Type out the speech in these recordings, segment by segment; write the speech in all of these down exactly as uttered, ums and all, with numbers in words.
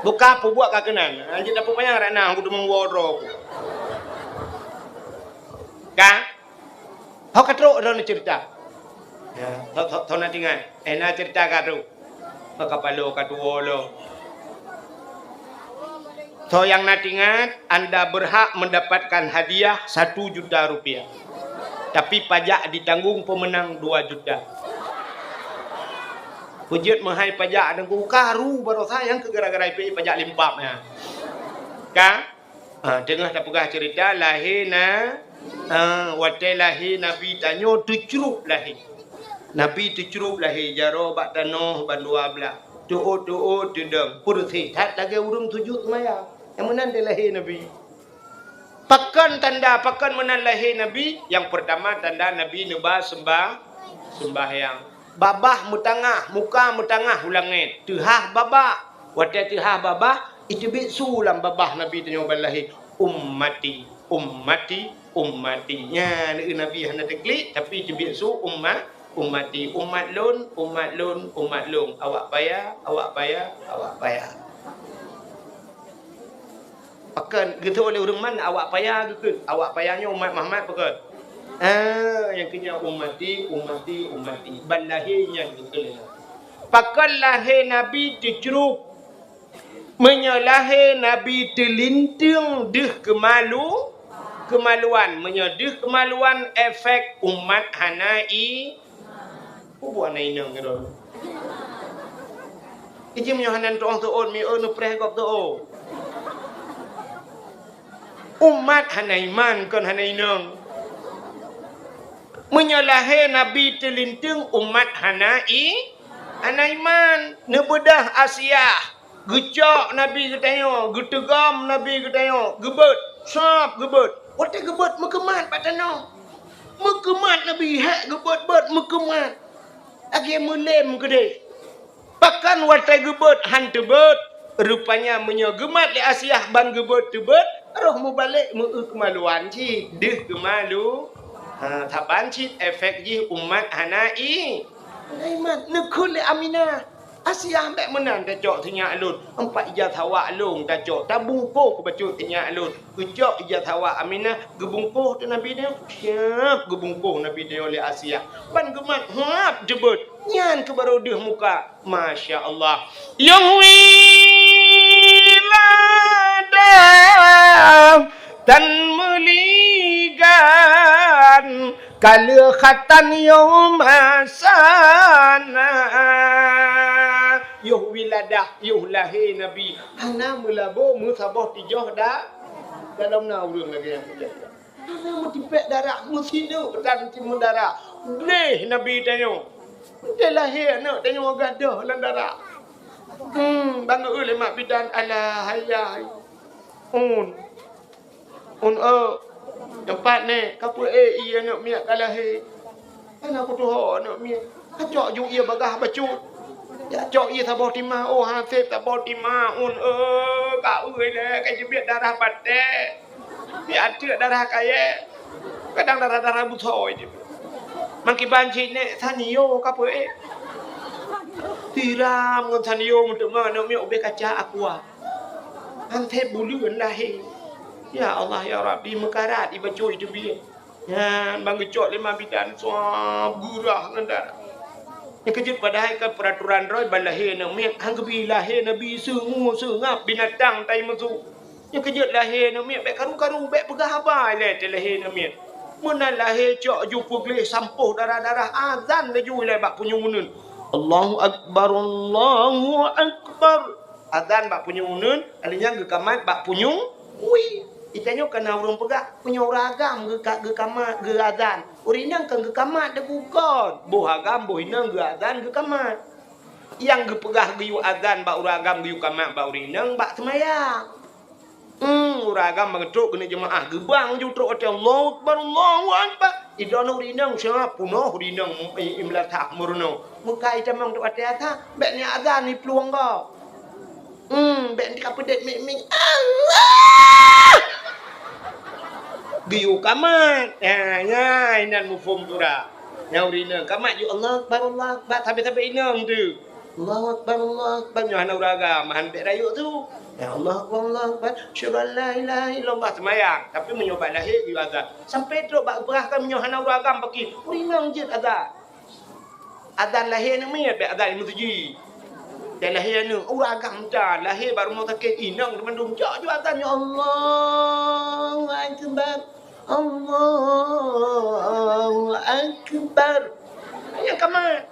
Buka peubuet ka keunan. Ha, jeuet tapeupanjang rot na, aku teumeuwoe droe ku. Ka? Ho ka trok droeneuh ceurita. Ya, tho, tho, tho na teuingat. Eh, na ceurita ka trok. Maka paloe ka tuwoe lom. Soe nyang na teuingat, anda berhak mendapatkan hadiah satu juta rupiah. Tapi pajak ditanggung pemenang dua juta. Peujeuet meuhai pajak dan karu baroesa nyang keu gara-gara ipée pajak limpab nyan. Ka? Ha, teungoh tapeugah ceurita lahé na, ha, watée lahé Nabi tanyoe teucrueb lahé. Nabi teucrueb lahé jaroe bak tanoh bandua blaih. Teuôt-teuôt teudong, peureuseh that lagée ureuëng sujut seumayang. Nyang meunan deh lahé Nabi. Pakon tanda, pakon meunan lahé Nabi? Nyang peurtama tanda Nabi neuba seumbah, seumbahyang. Babah meutangah, muka meutangah u langét, teuhah babah. Watée teuhah babah, iteubiet su lam babah Nabi tanyoe ban lahé, "Ummati, ummati, ummati." Nyan, Nabi hana teuklik, tapi iteubiet su, "Umma, ummati, umat lôn, umat lôn, umat lôn. Awak paya, awak paya, awak paya." Pakon geutôh lé ureuëng man awak paya geukheun. Awak paya nyoe umat Muhammad pakon? Ah, nyang keu nyan ummati, ummati, ummati. Ban lahé nyan geukheun lé Nabi. Pakon lahé Nabi teucrueb? Meunyoe lahé Nabi teulinteung deuh keumalu, keumaluan. Meunyoe deuh keumaluan, efek umat hana i Peue buet hana inong keudroe? Ijih meunyoe hana tu'oh teuôt, mi eu neupreh gob teuôt. Umat hana iman kon hana inong. Meunyoe lahé Nabi teulinteung, umat hana i, hana iman. Neubeudoh Asiah. Geucok Nabi geutanyoe, geuteugom Nabi geutanyoe, geubeuet, sab geubeuet. Watée geubeuet meukeumat bak tanoh. Meukeumat Nabi, hék geubeuet-beuet meukeumat. Lagée meulém keudeh. Pakon watée geubeuet han teubeuet, rupanya meunyoe geumat lé Asiah ban geubeuet teubeuet, roh mubalek meu-eu keumaluan cit, deuh keumalu. Ha, saban cit efek jih umat hana i, hana iman. Neukheun lé Aminah. Asiah bék meunan tacok sinyak lôn, empat ija sawak lôn tacok, tabungkôh keu bacut sinyak lôn. Geucok ija sawak Aminah, geubungkôh teuh Nabi nyoe, siab geubungkôh Nabi nyoe lé Asiah. Ban geumat huab jeuet, nyan keuh barô deuh muka. Masya Allah. Yoh wilada tan meuligan, ka lheueh khatan yoh masana. Yoh wiladah, yoh lahé Nabi. Hana meulabô meusaboh tijoh da-, dalam na ureuëng lagée nyan. Hana meutipék darah, meusineuk dan timun darah. Gleh Nabi tanyoe. Watée lahé aneuëk tanyoe gadôh lam darah. Hmm, ban geu-eu lé mak bidan, "Alah, hai, hai. Un. Un, eu. Teumpat neh, ka peuék ié aneuëk miet ka lahé." Hana kutuho aneuëk miet. Kacok ju ié bagaih bacut. Kacok ié saboh timah, oh, haseb saboh timah, un, eu, ka ui lé, ka jibiet darah patéh. Di ateueh darah kayée. Kadang darah-darah busoe jih. Mangkiban cit neh, sanio ka peuék. Siram ngon sanio meuteumé aneuëk miet ubé kaca aqua. Haseb buleuen lahé. Ya Allah, ya Rabbi, meukarat ibacut iteubiet. Nyan ban geucok lé mak bidan, suab geurah ngon darah. Nyang keujeuet padahai ka peuraturan droe ban lahé aneuëk miet, han geubi lahé Nabi seungue seungab binatang tai meusu. Nyang keujeuet lahé aneuëk miet bék karu-karu, bék peugah haba ilée teuh lahé aneuëk miet. Meunan lahé cok ju peugleh sampôh darah-darah, azan laju ilée bak punyueng uneuen. Allahu Akbar, Allahu Akbar. Azan bak punyueng uneuen, alheuh nyan geukamat bak punyueng wie. Itanyoe kana ureuëng peugah, meunyoe ureuëng agam geuka-, geukamat, geuazan, ureuëng inong kan geukamat teugukon. Boh agam, boh inong geuazan, geukamat. Nyang geupeugah geuyue azan bak ureuëng agam, geuyue kamat bak ureuëng inong, bak seumayang. Hmm, ureuëng agam ban trok keuneuk jeumaáh, geubang ju trok watée Allahu Akbar, Allahu Akbar. Idroeneuh ureuëng inong siap punoh ureuëng inong i-, i meulasah meurunoe. Meukai tamong trok watée asa, bék ni azan iplueng gob. Hmm, bék ni kapeudét mik-mik. Allah! Geuyue kamat. Ya, ya, inan muphom tura. Nyang ureuëng inong kamat ju Allah Akbar, Allah Akbar, sabe-sabe inong tu. Allahu Akbar, Allahu Akbar. Nyoe hana ureueng agam, han bèk rayeuk su. Ya Allahu Akbar, Allahu Akbar. Asyhadu an la ilaha illallah, seumayang. Tapi meunyoe bak lahé geuyue azan. Sampai trok bak peugah kan meunyoe hana ureueng agam paki. Ureueng inong jeuet azan. Azan lahé aneuk miet, bèk azan meuseujid. Dan lahé aneuk, ureueng agam meuta, lahé bak rumoh sakét, inong teumandum, jak ju azan, "Ya Allahu Akbar, Allahu Akbar." Nyang ka mat.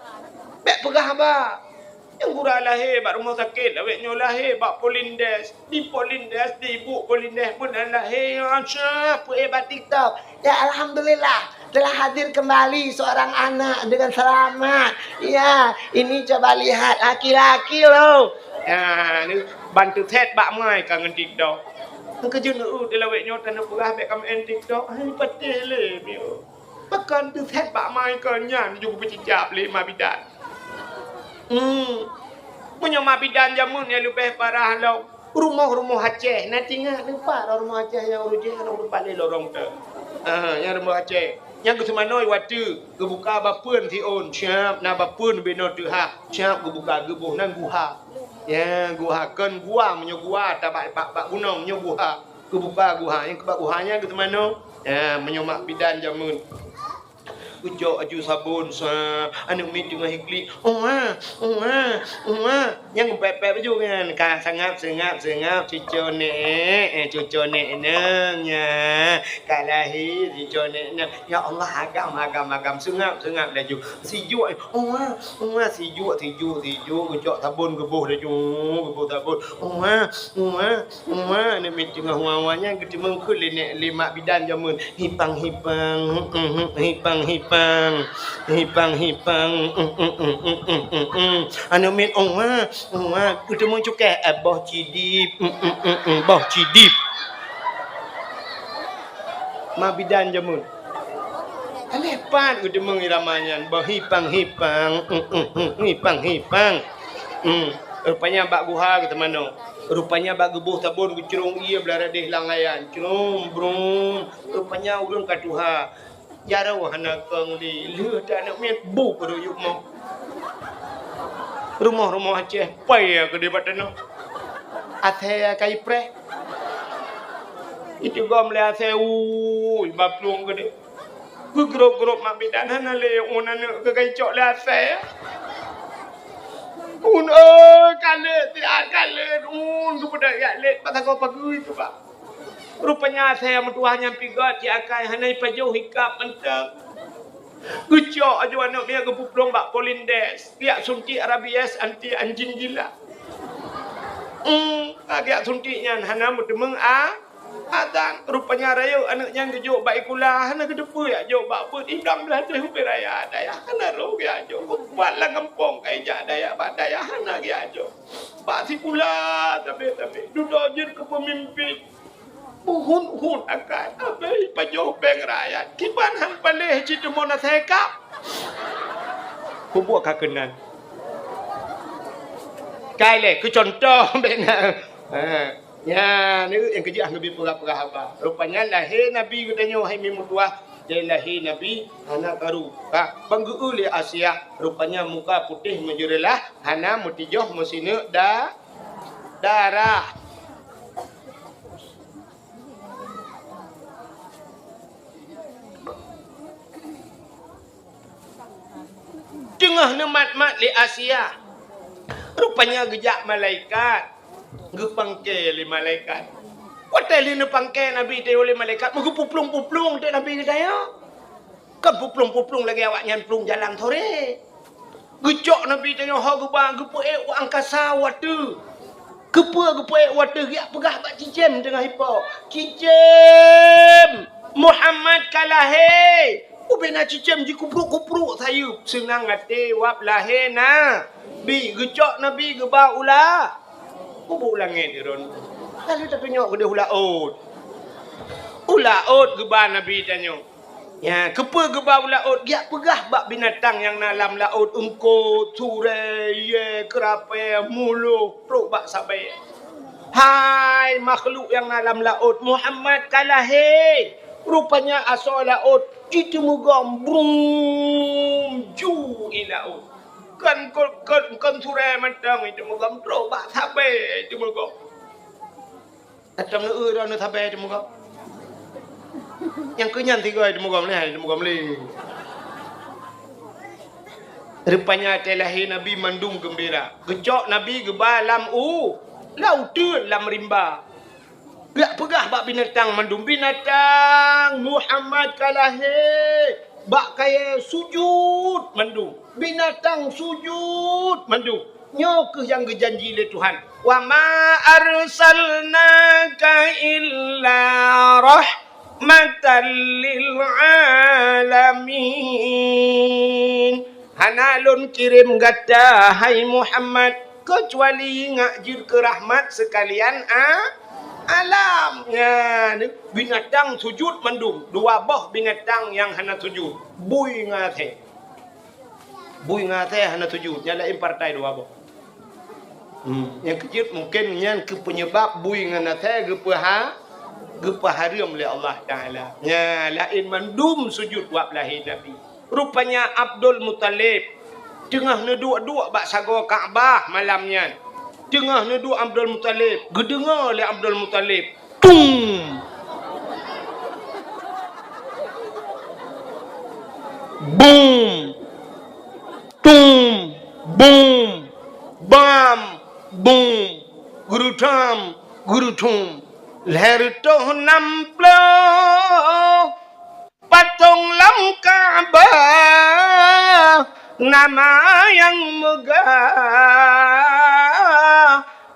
Bèk peugah haba. Nyang gura lahé bak rumoh sakét, awak nyoe lahé bak Polindes. Di Polindes, di ibu Polindes meunan lahé, Masya, peuék bak TikTok. Ya, alhamdulillah, telah hadir kembali seorang anak dengan selamat. Ya, ini coba lihat, laki-laki loh. Ya, ni bantu set bak mai ka ngon TikTok. Keujeuet, uh, di lawét nyoe tanah peugah bèk ka main TikTok. Hai, patéh lé, miu. Pakon teuset bak mai kon nyan ju geupeucicap lé mak bidan. Hmm. Meunyoe mak bidan jameun nyang leubeh parah lom, rumoh-rumoh Aceh, na tingat neupat rumoh Aceh nyang ureueng jih, nyang ureueng paléh lorong teuh. Ah, nyang rumoh Aceh. Nyang geuseumanoe watèe geubuka bapeuen siôn, siap na bapeuen binoe teuhah, siap geubuka geuboh nan guha. Ya, guha kon gua, meunyoe gua tabak bak, bak gunong, nyoe guha. Geubuka guha, nyang keubah guha nyan geuteumanoe. Ya, meunyoe mak bidan jameun. Geucok aju sabon, sa, aneuk miet teungoh iklik. Uwa, uwa, uwa. Nyang pèp-pèp baju nyan. Ka sangap, sangap, sangap. Cucu nek, eh, cucu nek nang, ya. Ka lahé cucu nek nang. Ya Allah, agam, agam, agam. Sangap, sangap laju. Sijuek, eh. Uwa, uwa. Sijuek, sijuek, sijuek. Geucok sabon geuboh laju. Geuboh sabon. Uwa, uwa. Uma, aneuk miet teungoh wa-wa nyan geuteumeung kheun lé nek, lé mak bidan jameun. Hipang-hipang, hipang-hipang, hipang-hipang. Aneuk miet, uma, uma, geuteumeung cukéh, eh, boh cidip, boh cidip. Mak bidan jameun. Aléh pat geuteumeung irama nyan, boh hipang-hipang, hipang-hipang. Hmm, rupanya bak guha geuteumanoe. Rupanya bak geuboh sabon geucrông ié blah radeh lam ayan. Crom, brum. Rupanya ureueng ka tuha. Jaroe hana kong lé. Lheueh that aneuk miet, bu keudroe yub mo. Rumoh-rumoh Aceh, pai keudeh bak tanoh. Asèe ka ipreh. Itugom lé asèe, ui, bak plueng keudeh. Geugrôp-grôp mak bidan hana lé, un aneuk keu ka icok lé asèe. Un, oi, ka lheueh, siat ka lheueh, un, geupeudong jak lét, pat sagoe pageue teuh, Pak. Rupanya asèe meutuwah nyan pih göt, siat akai hana ipajoh, ikab mantong. Geucok aju aneuk miet geupuplueng bak Polindes, geujak suntik rabies anti anjing gila. Hmm, ka geujak suntik nyan hana meuteumeung a-, Azan, rupanya rayeuk aneuk nyan geujok bak sikula, hana geuteupeue jak jok bak beuet, i blang blaih teuh ubé raya dayah, hana roh geujak jok. Buet lam gampông ka ijak dayah, bak dayah hana geujak jok. Bak sikula, sabe-sabe, dudoe jeuet keu peumimpin. Buhun-hun akai, abéh ipajoh péng rakyat. Kiban han paléh cit teumon asèe kab. Peubuet ka keunan. Kai lé, keu contoh, bék na. Ha. Nyan, nyang keujeuet neubi peugah-peugah haba. Rupanya lahé Nabi geutanyoe hai mi meutuwah, dan lahé Nabi hana karu. Ka, ban geu-eu lé Asia, rupanya muka putéh meujeureulah, hana meutujoh meusineuk da-, darah. Teungoh neumat-mat lé Asia, rupanya geujak malaikat, geupangke lé malaikat. Watèe lheueh neupangke Nabi tanyoe lé malaikat, meugeupuplueng-puplueng teuk Nabi geutanyoe. Kon puplueng-puplueng lagèe awaknyan plueng jalan sore. Geucok Nabi tanyoe ho geuba geupeuék u angkasa u ateueh. Keupeue geupeuék u ateueh, geujak peugah bak cicém teungoh ipo, "Cicém, Muhammad ka lahé!" Ubé na cicém jikupruk-kupruk sayeuep, seunang até wab lahé Nabi. Geucok Nabi geuba u la-, u buet langét droeneuh. Lalu tatunyok keudeh u laôt. U laôt geuba Nabi tanyoe. Ya, keupeue geuba u laôt? Geujak peugah bak binatang nyang na lam laôt, eungkôt, surée, iyée, keurapée, muloh, trok bak sabée. Hai makhluk nyang na lam laôt, Muhammad ka lahé! Rupanya asoe laôt jiteumugom, brum, ju i laôt. Kon, kon, kon, kon surée mantong, itu mugom trok bak sabe, itu mugom. Atau neu-eu droeneuh sabe, itu mugom. Nyang keu nyan sigoe, itu mugom lé, itu mugom lé. Rupanya até lahé Nabi mandum geumbira. Geucok Nabi geuba lam u-, lam uteuen, lam rimba. Geujak peugah bak binatang mandum, "Binatang, Muhammad ka lahé!" Bak kayée sujut mandum. Binatang sujut mandum. Nyoe kheueh nyang geujanji lé Tuhan, "Wa ma arsalnaka illa rahmatan lil alamin." Hana lôn kirém gata, hai Muhammad, keucuali ngat jeuet keu rahmat seukalian a-, alam. Nyan, binatang sujut mandum, dua boh binatang nyang hana sujut, bui ngon asée. Bui ngon asée hana sujut, nyang laén partai dua boh. Hmm. Nyang keujeuet mungken nyan keuh peunyeubab bui ngon asée geupeuha-, geupeuhareuem lé Allah Taala. Nyan, laén mandum sujut bak lahé Nabi. Rupanya Abdul Muthalib teungoh neuduek-duek bak sagoe Ka'bah malam nyan. Teungoh neuduek Abdul Muthalib, geudeungoe lé Abdul Muthalib, tung! Bum! Tung! Bum! Bam! Bum! Geurutam! Geurutum! Lhèe reutôh nam ploh patong lam Ka'bah, nama nyang meugah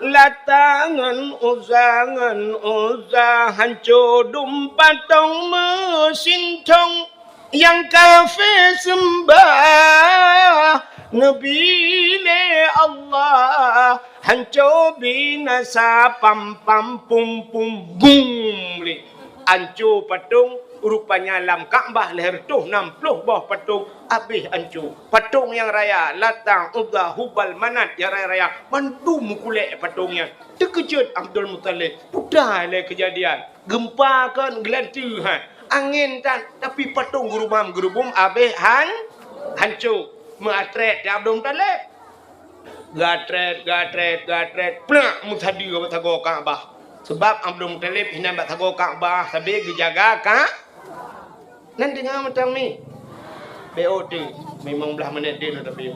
Lata ngon Uzza, ngon Uzza, hanco dum patong meusintong nyang kafé seumbah neubi lé Allah, hanco binasa pam pam pum pum bum lé. Anco patong, rupanya lam Ka'bah lhèe reutôh nam ploh boh patong habéh anco. Patong nyang raya, Lata, Uzza, Hubal, Manat nyang raya-raya, mandum meukulèe patong nyan. Teukeujot Abdul Muthalib, peue lé keujadian. Geumpa kon, geulanteue han. Angén tan, tapi patong geurubam-geurubum habéh han-, hanco. Meuatrét Abdul Muthalib. Geuatrét, geuatrét, geuatrét, plak meusadeue bak sagoe Ka'bah. Sabab Abdul Muthalib hinan bak sagoe Ka'bah, sabe geujaga Ka-, nan deungoe mantong mi. B O T, limong blaih menit deh na tapi.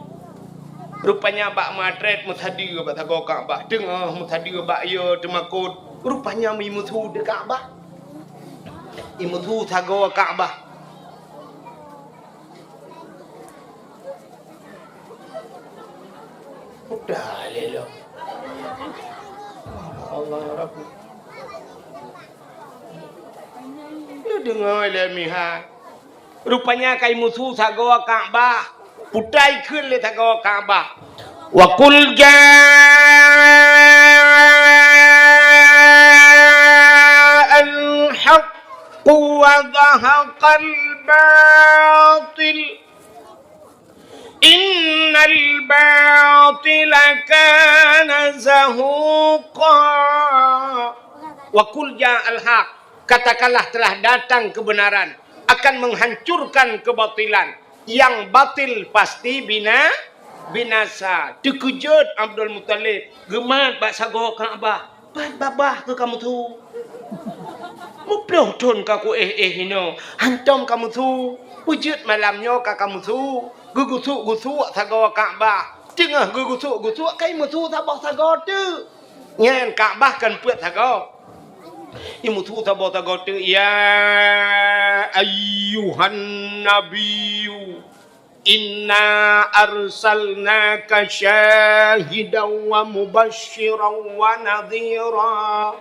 Rupanya bak meuatrét meusadeue bak sagoe Ka'bah. Teungoh meusadeue bak yö teumakot. Rupanya mi musu di Ka'bah. I musu sagoe Ka'bah. Udah lé lom. Allah ya Rabbi. Neudeungoe lé meuhan. Rupanya kai musu sagoe Ka'bah. Putai kheun lé sagoe Ka'bah. Wa qul ja'al haqqu wa zahaqal batil. Innal batila kana zahuqa. Wa qul ja'al haq, katakanlah telah datang kebenaran, akan menghancurkan kebatilan. Yang batil pasti bina-, binasa. Teukeujot Abdul Muthalib, geumat bak sagoe Ka'bah. Pat babah keu kamoe su? Muplôh thon ka kuéh-éh inoe, hántom kamoe su. Peue jeuet malam nyoe ka kamoe su? Geugusuk-gusuk sagoe Ka'bah. Teungoh geugusuk-gusuk, kai musu saboh sagoe teuk. Nyan Ka'bah kan peuet sagoe. Imusu saboh sagoe teuk, "Ya ayyuhan nabiyyu." Inna arsalnaka syahidan wa mubasysyiran wa nadhira,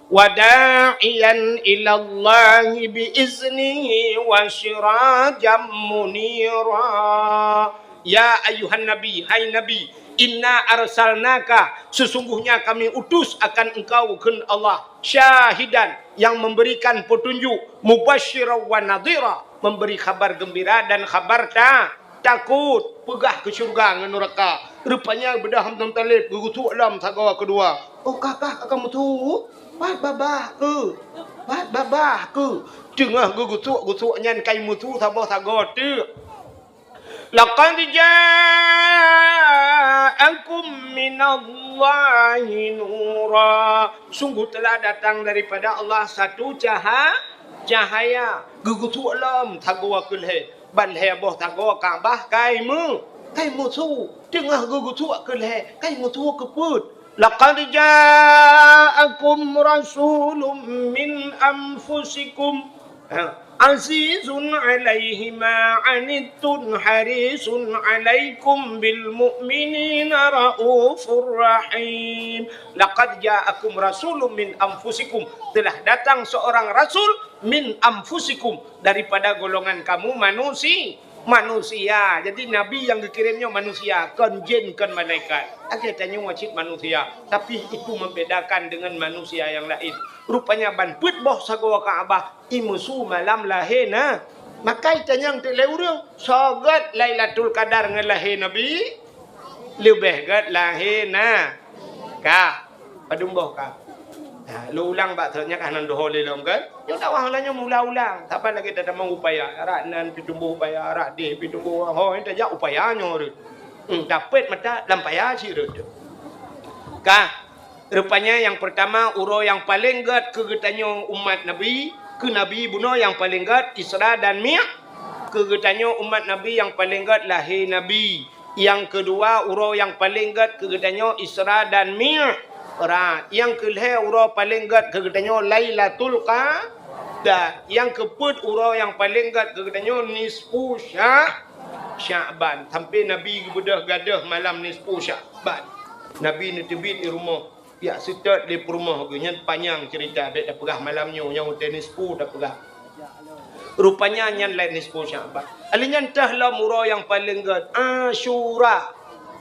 wa da'iyan ilallahi bi iznihi wa sirajan munira. Ya ayyuhan nabi, hai Nabi, inna arsalnaka, sesungguhnya kami utus akan engkau, kheun Allah, syahidan, yang memberikan petunjuk, mubasysyiran wa nadhira, memberi khabar gembira dan khabar ta-, takot, peugah keu syeuruga ngon nuraka. Rupanya beudah Abdul Muthalib geugusuk lom sagoe keudua. "Oh, ka, ka, ka kamoe su? Pat babah keuh? Pat babah keuh?" Teungoh geugusuk-gusuk nyan kai musu saboh sagoe teuk. Laqad ja'akum minallahi nura. Sungguh telah datang daripada Allah satu caha-, cahaya. Geugeutuek lom sagoe keu lhèe. Ban lhèe boh sagoe Ka'bah kai meu-, kai meusu. Teungoh geugeutuek keu lhèe, kai meusu keu peuet. Laqad ja'akum rasulun min anfusikum. Ha. Azizun 'alaihi ma 'anittum harisun 'alaikum bil mu'minina raufur rahim. Laqad ja'akum rasulun min anfusikum. Telah datang seorang rasul min anfusikum, daripada golongan kamu manusi-, manusia. Jadi, nabi nyang geukirém nyoe manusia, kon jin, kon malaikat. Akhé tanyoe cit manusia, tapi itu membedakan dengan manusia yang lain. Rupanya ban peuet boh sagoe Ka'bah, imeusu malam lahé na-, maka itanyong teuk lé ureueng, soe gét Lailatul Qadar ngon lahé Nabi? Leubeh gét lahé na-, ka. Padum boh ka. Ha, lôn ulang bak thon nyan ka hana doho lé lom kan? Nyoe dakwah lagèe nyoe meuulang-ulang. Saban lagèe tatamong upaya. Arak nan pih tumboh upaya, arak deh pih tumboh. Ho, nyan tajak upaya nyoe rot. Hmm, dapet mata lam paya cit rot. Ka. Rupanya nyang pertama, uroe nyang paleng gét keu geutanyoe umat Nabi, keu Nabi bunoe nyang paleng gét Isra dan Mi-, keu geutanyoe umat Nabi nyang paleng gét lahé Nabi. Nyang keudua, uroe nyang paleng gét keu geutanyoe Isra dan Mi'raj. Nyang keulhèe, uroe paleng gét keu geutanyoe Lailatul Qadar. Nyang keupeuet, uroe nyang paleng gét keu geutanyoe nisfu Sya-, Sya'ban. Sampai Nabi geubeudôh gadôh malam nisfu Sya'ban. Nabi neuteubiet di rumoh. Piyak seutôt lé peurumoh geuh nyan panyang ceurita, bèk tapeugah malam nyoe, nyang watèe nisfu tapeugah. Rupanya nyan lhèe nisfu Sya'ban. Alèh nyan teuh lom uroe nyang paleng gét, Asyura.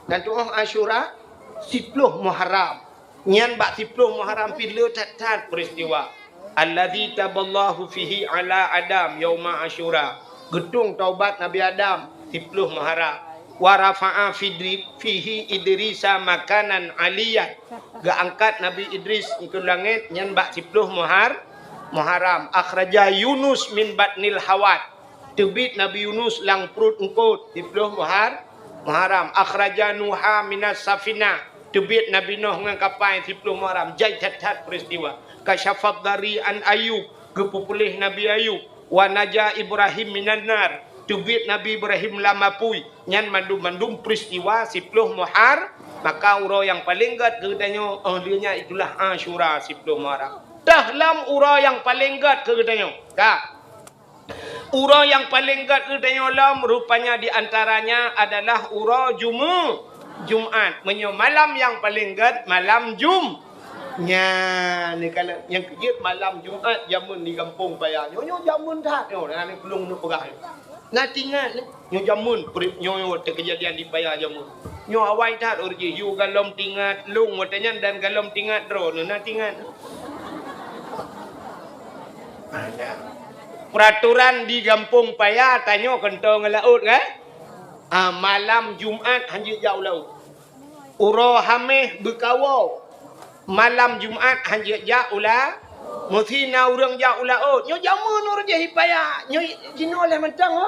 Tan tu'oh Asyura? Siploh Muharram. Nyan bak siploh Muharram pih le that-that peuristiwa. Alladzi taballahu fihi ala Adam yauma Asyura. Geutueng taubat Nabi Adam siploh Muharram. Wa rafa'a fidri-, fihi Idrisa makanan aliyyan. Geuangkat Nabi Idris keu langèt nyan bak siploh Muhar-, Muharram. Akhraja Yunus min batnil hawat. Teubiet Nabi Yunus lam pruet eungkôt siploh Muhar-, Muharram. Akhraja Nuha minas safinah. Teubiet Nabi Nuh ngon kapai siploh Muharram. Jai that-that peuristiwa. Kasyafad dari an Ayub. Geupeupuléh Nabi Ayub. Wa naja Ibrahim minan nar, teubiet Nabi Ibrahim lam apui. Nyan mandum-mandum peuristiwa siploh Muhar-, maka uroe nyang paleng gét keu geutanyoe, oh, lheueh nyan itulah Asyura siploh Muharram. Teuh lom uroe nyang paleng gét keu geutanyoe. Ka. Uroe nyang paleng gét keu geutanyoe lom rupanya di antaranya adalah uroe Jumu-, Jumat. Meunyoe malam nyang paleng gét, malam Jum-, Nyan, neukalon nyang keujeuet malam Jumat jameun di gampông Paya. Nyoe, nyoe jameun that nyoe, na neupeulong neupeugah nyoe. Na tingat nyoe, nyoe jameun peureuet nyoe, nyoe teukeujadian di Paya jameun. Nyoe awai that ureueng jih, yue galom tingat, lông watèe nyan dan galom tingat droeneuh, na tingat. Ada. Peuratoran di gampông Paya tanyoe keuntoe ngon laôt, kan? Ah, malam Jumat hanjeuet jak u laôt. Uroe Haméh beukawoe, malam Jumat hanjeuet jak u la-, meusi na ureueng jak u laôt. Nyoe jameun ureueng jih i Paya, nyoe jinoe lé mantong, ho.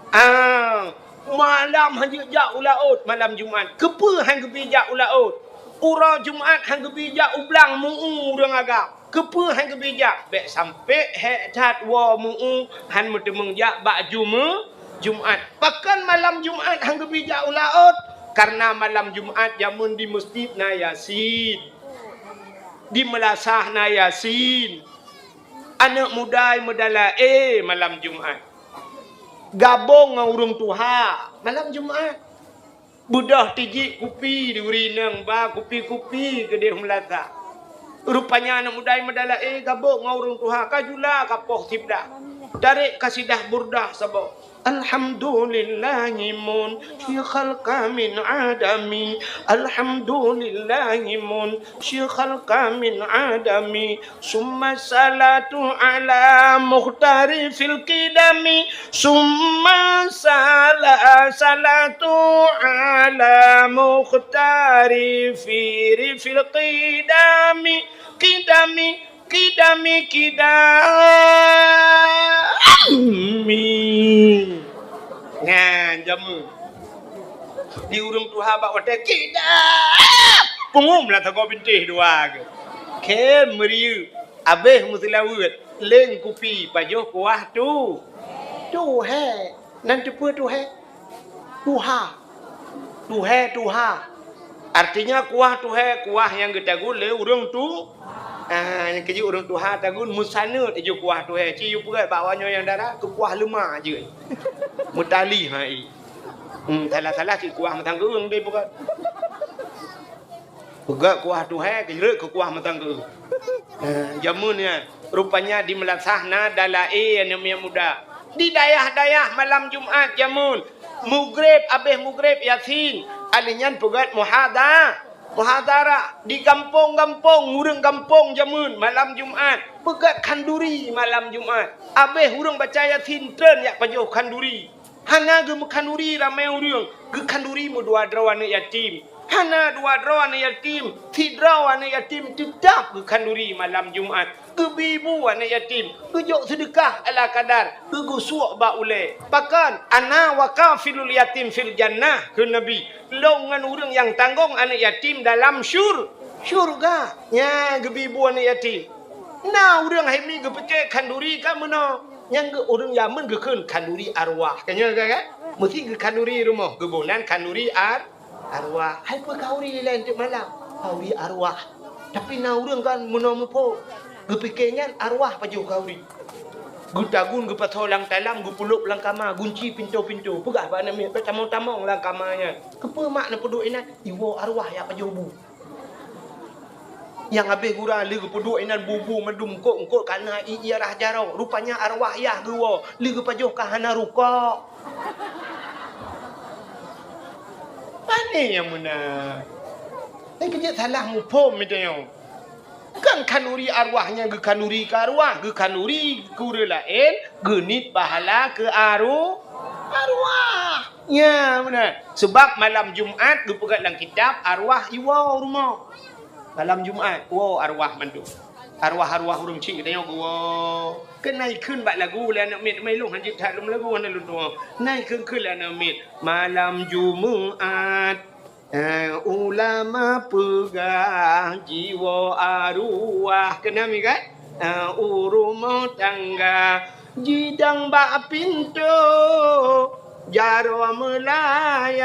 Ah, malam hanjeuet jak u laôt, malam Jumat. Keupeue han geubi jak u laôt? Uroe Jumat han geubi jak u blang meu-u ureueng agam. Keupeue han geubi jak? Bèk sampé hék that woe meu-u han meuteumeung jak bak Jume-, Jumat. Pakon malam Jumat han geubi jak u laôt? Karena malam Jumat jameun di meuseujid na Yasin. Di meulasah na Yasin. Aneuk muda meudalaé malam Jumat. Gabong ngon ureueng tuha malam Jumat. Beudôh tijik kupi di uri inong ba kupi-kupi keudeh meulasah. Rupanya aneuk muda meudalaé gabong ngon ureueng tuha ka jula ka poh siblah. Tarek kasidah Burdah saboh. Alhamdulillahi munsyi khalqa min adami. Alhamdulillahi munsyi khalqa min adami. Summa salatu ala mukhtari fil qidami. Summa sala-, salatu ala mukhtari fi rifil qidami. Qidami, qidami, qidami. Nyan, Jameun. Di ureuëng tuha bak watée kidah. Peungum lah sagoe bintéh dua ke. Khem meuriyeuk. Abéh meuseulaweuet. Leng kupi pajoh kuah tu. Tuhée. Nan teupeue tuhée? Tuha. Tuhée tuha. Artinya kuah tuhée, kuah nyang geutagun lé ureuëng tu. Ah, nyang keujeuet ureuëng tuha tagun meusaneut iju kuah tuhée. Ci yue peugét bak awaknyoe nyang dara keu kuah leuma jeuet. Meutali hai. Hmm, salah-salah cit kuah meutanggeueng deh peugét. Peugét kuah tuhée, keujeuet keu kuah meutanggeueng. Ah, jameun nyan, rupanya di meulasah na dalaé aneuk miet muda. Di dayah-dayah malam Jumat jameun, mugreb abéh mugreb Yasin, alih nyan peugét muhada-, muhadarah di gampông-gampông, ureuëng gampông jameun malam Jumat, peugét khanduri malam Jumat. Abéh ureuëng baca Yasin treun jak pajoh khanduri. Hana geumeukhanduri ramé ureuëng, geukhanduri meudua droe aneuk yatim. Hana dua droe aneuk yatim, sidroe aneuk yatim teutab geukhanduri malam Jumat. Geubi bu aneuk yatim, geujok seudeukah ala kadar, geugeusuek bak ulée. Pakon? "Ana wa kafilul yatim fil jannah," kheun Nabi. "Lôn ngon ureuëng nyang tanggong aneuk yatim dalam syur-, syurga." Nyan geubi bu aneuk yatim. Na ureuëng hai mi geupike khanduri ka meunoe. Nyang geu-, ureuëng jameun geukheun khanduri arwah. Ka nyoe ka, kan? Meusti geukhanduri rumoh, geuboh nan khanduri ar-, arwah. Hai peue khanduri laén teuk malam? Khanduri arwah. Tapi na ureuëng kan meunoe muphom, geupike nyan arwah pajoh khanduri. Geutagun geupasoe lam talam, geupulop lam kama, gunci pintoe-pintoe. Peugah bak aneuk miet, "Bèk tamong-tamong lam kama nyan." "Keupeue mak neupeuduek inan?" "Iwoe arwah jak pajoh bu." Nyang habéh gura lé geupeuduek inan bu-bu meudum eungkôt-eungkôt ka na ié rhah jaroe. Rupanya arwah yah geuwoe, lé geupajoh ka hana rukok. Pane nyang meunan? Nyan keuh jeuet salah muphom meutanyoe. Kan khanduri arwah nyang geukhanduri keu arwah, geukhanduri keu ureuëng laén, geuniet pahala keu aru-, arwah. Nya, meunan. Sebab malam Jumat geupeugah lam kitab, arwah iwoe rumoh. Malam Jumat, woe arwah mandum. Arwah-arwah ureuëng chik geutanyoe geuwoe. Keunan ikheun bak lagu lé aneuk miet, teuma ilôn hanjeuet that lom lagu hana lôn tuwoe. Nan ikheun-kheun lé aneuk miet, malam Jumat. Eh, ulama peugah jiwoe arwah. Keunan mi kan? Eh, u rumoh tangga. Jidong bak pintoe, jaroe meulayang,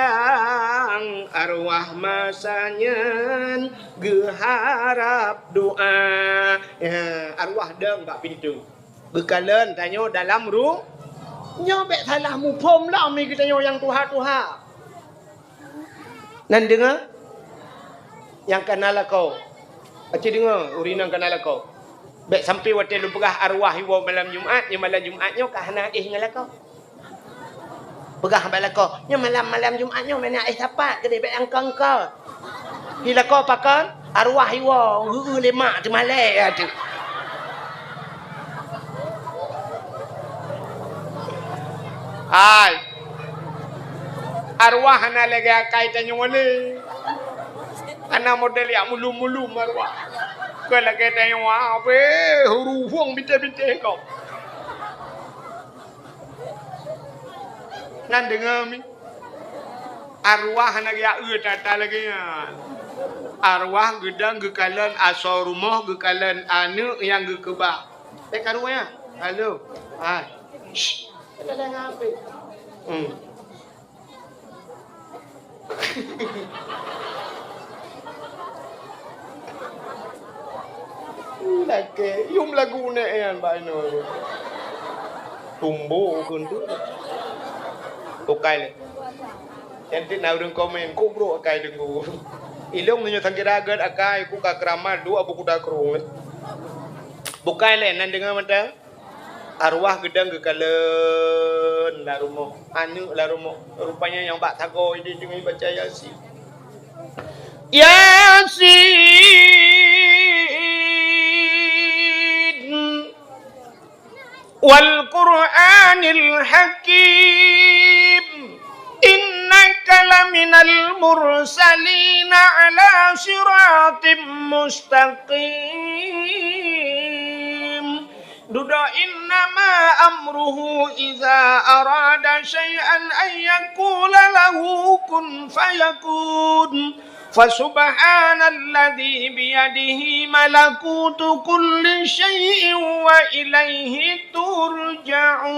arwah masa nyan geuharab doa. Ya, arwah dong bak pintoe. Geukalon tanyoe dalam ru-, nyoe bèk salah muphom lom mi geutanyoe nyang tuha-tuha. Nan deungoe? Nyang ka na lakoe. Aci deungoe, ureueng inong ka na lakoe. Bèk sampoe watèe lôn peugah arwah iwoe malam Jumat, nyoe malam Jumat nyoe ka hana éh ngon lakoe. Peugah bak lakoe, nyoe malam, malam Jumat nyoe meunan éh sapat keudéh bèk angkon-angkon. Di lakoe pakon, arwah iwoe, geu-eu lé mak teumalèe ateueh. Hai. Arwah hana lagèe akai tanyoe lé. Hana model jak mulum-mulum arwah. Kon lagèe tanyoe, ah, beh, huru hueng bintèe-bintèe kok. Nan deungoe mi. Arwah hana geujak eu that-that lagèe nyan. Arwah geudong geukalon asoe rumoh, geukalon aneuk nyang geukeubah. Bèk karu nyan. Halo. Hai. Shh. Ada dengar apa? Hmm. Lakèe, yum lagu nèk nyan bak inoe. Tumbo kheun tu. Bukai lé. Nyan teuk na ureueng komen, "Kok brok akai deungoe." Ilôn meunyoe sangkira gèt akai, ku ka keuramat dua buku dakrong lé. Bukai lé, nan deungoe mantong. Arwah geudong geukalon lam rumoh, aneuk lam rumoh. Rupanya nyang bak sagoe jih teungoh baca Yasin. Yasin. Wal Qur'anil Hakim. Innaka laminal mursalina ala siratim mustaqim. Dudoe, innama amruhu iza arada syai'an an yaqula lahu kun fayakun. Fasubhanalladzi biyadihi malakutu kulli syai'in wa ilaihi turja'un.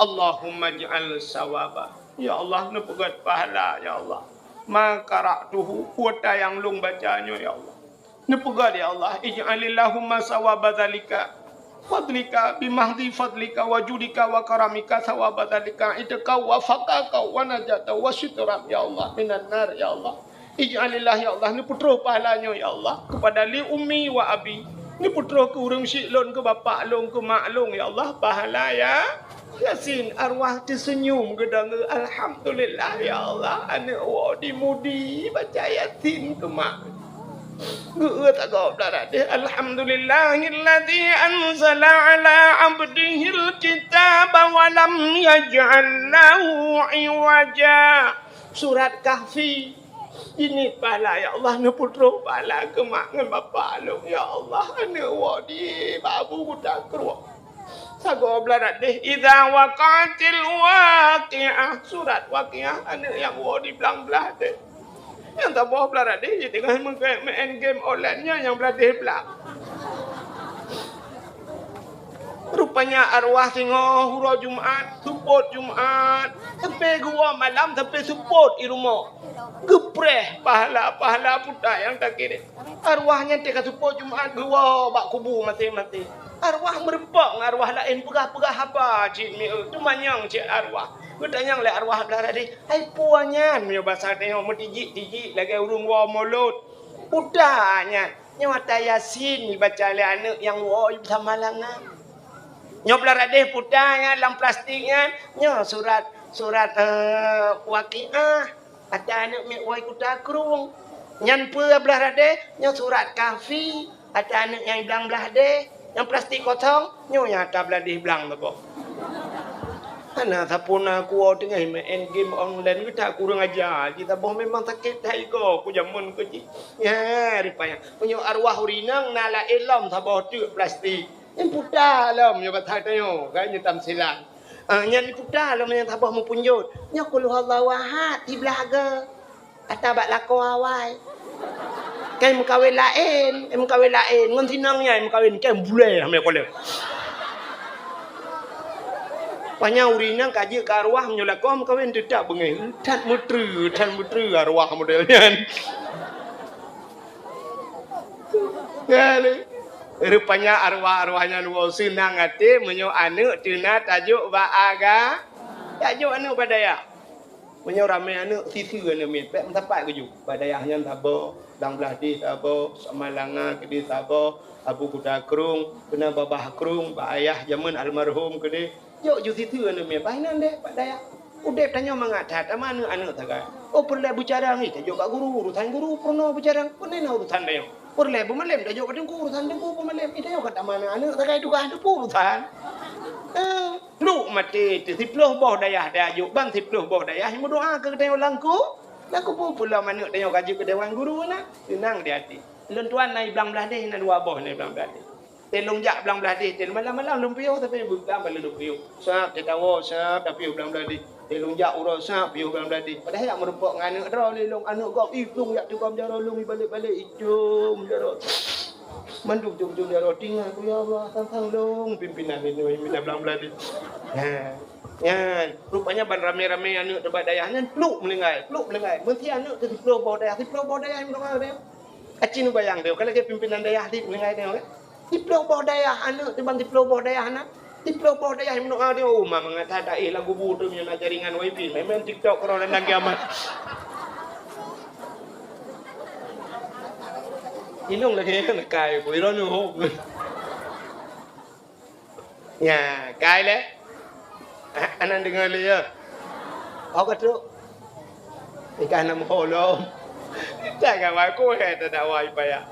Allahumma ij'al sawaba. Ya Allah, neupeugét pahala, ya Allah. Ma qara'tuhu, kuota nyang lôn baca nyoe, ya Allah. Neupeugét, ya Allah, ij'alillahumma sawaba dzalika fadlika, bimahdhi fadlika wa judika wa karamika sawaba dzalika, itikau wa fakaka wa najata wa syutran, ya Allah, minan nar, ya Allah. Ij'alillah, ya Allah, neupeutroh pahala nyoe, ya Allah, kepada li ummi wa abi. Neupeutroh keu ureuëng syik lôn, keu bapak lôn, keu mak lôn, ya Allah, pahala, ya Yasin. Arwah teuseunyum geudeungoe, alhamdulillah, ya Allah, aneuëk woe di mudi baca Yasin keu mak. Geueu tagob lam radeh, alhamdulillahilladzi anzala ala abdihil kitaba wa lam yaj'al lahu iwaja. Surat Kahfi. Ini pahala, ya Allah, neupeutroh pahala keu mak ngon bapak lôn, ya Allah, aneuëk woe di babu kuta krueng. Sagoe blah radeh, idza waqa'atil waqi'ah, surat Waqiah, aneuëk nyang woe di blang blah deh. Nyang saboh blah radeh, jiteungoh meuke-, main game online nyan nyang blah deh blang. Rupanya arwah singoh uroe Jumat, seupôt Jumat, sampai geuwoe malam, sampai seupôt i rumoh. Geupreh pahala-pahala puta nyang takirém. Arwah nyan teuka seupôt Jumat geuwoe bak kubu maséng-maséng. Arwah meurumpok ngon arwah laén peugah-peugah haba cit mieu, teumanyong cit arwah. Geutanyong lé arwah blah radeh, "Hai peue nyan?" Meunyoe basa tanyoe meutijik-tijik lagée ureuëng woe mulod. Puta nyan, nyoe ata Yasin jibaca lé aneuëk nyang woe sama langan. Nyoe blah radeh puta nyan lam plastik nyan, nyoe surat, surat, eh, Waqiah. Ata aneuëk miet woe kuta krueng. Nyan peue blah radeh, nyoe surat Kahfi. Ata aneuëk nyang blang blah deh, nyang plastik kosong, nyoe nyang ata blah deh blang saboh. Hana sapeue na kuwoe teungoh main game online geuta kurang aja. Jih saboh memang sakét that igoe ku jameun keu jih. Ya, rupanya. Meunyoe arwah ureuëng inong na laén lom saboh teuk plastik. Nyan puta lom nyoe bak that tanyoe, kan nyoe tamsilan. Ah, nyan puta lom nyang saboh meupunjot. Nyoe qul huwallahu ahad, siblah goe. Ata bak lakoe awai. Kan meukawen laén, eh, meukawen laén. Ngon sinong nyan meukawen, kan bulée ramé kolée. Panyang ureuëng inong ka jeuet keu arwah meunyoe lakoe meukawen teutap beungéh. That meutreue, that meutreue arwah model nyan. Kan? Rupanya arwah-arwah nyan woe seunang até meunyoe aneuëk teuna tajok bak aga-, tajok aneuëk bak dayah. Meunyoe ramé aneuëk, siseue aneuëk miet, bék meusapat geujok. Bak dayah nyan saboh, blang blah deh saboh, sama langa keudeh saboh, abu kuta krueng, keunan babah krueng, bak ayah jameun almarhum keudeh. Jok ju siseue aneuëk miet, bah inan deh bak dayah. Udeb tanyoe mangat that, ama aneuëk-aneuëk sagai. Oh, peureulée beucarang, ih, tajok bak guru, urusan guru peurunoe beucarang, peue na urusan tanyoe. Peureulée beumalem, tajok bak teungku, urusan teungku beumalem. Ih, tanyoe ka tama aneuëk-aneuëk sagai tugaih, teupeu urusan. Eh. Pluek maté teuh, siplôh boh dayah tajok, ban siplôh boh dayah nyang meudoa keu geutanyoe lam ku-, lam kubu. Peue lom aneuëk tanyoe ka jeuet keu dewan guru na, seunang di até. Lôn tuan na i blang blah deh, na dua boh na i blang blah deh. Teuh lôn jak blang blah deh, teuh malam-malam lôn piôh, tapi bukang bak lôn piôh. Sab, teuh tawoe, sab, tapiôh blang blah deh. Teuh lôn jak uroe, sab, piôh blang blah deh. Padahai jak meurumpok ngon aneuëk droe lé lôn, aneuëk gob, ih, lôn jak tukang jaroe lôn, ibalik-balik, icom jaroe. Mandum jom-jom jaroe tinggai ku, ya Allah, sang-sang lôn pimpinan nyoe, pimpinan blang blah deh. Ha. Nyan, rupanya ban ramé-ramé aneuëk teuh bak dayah nyan, pluek meuninggai, pluek meuninggai. Meusti aneuëk teuh siplôh boh dayah, siplôh boh dayah nyang meudoa deh. Aci neubayang deh, ka lagée pimpinan dayah dit meuninggai deh, kan? Siplôh boh dayah aneuëk teuh ban siplôh boh dayah na. Siplôh boh dayah nyang meudoa deh, oh, ma mangat that taéh lam kubu teuh meunyoe na jaringan wifi, main-main TikTok keudroe lam kiamat. Inong lagée nyan kai, ku iron nyoe. Nya, kai lé. Ah, aneuk deungoe lé, ya. Oh, ka trok. Nikah nam ho lom. Kita kan wai ko he ta dakwah payah.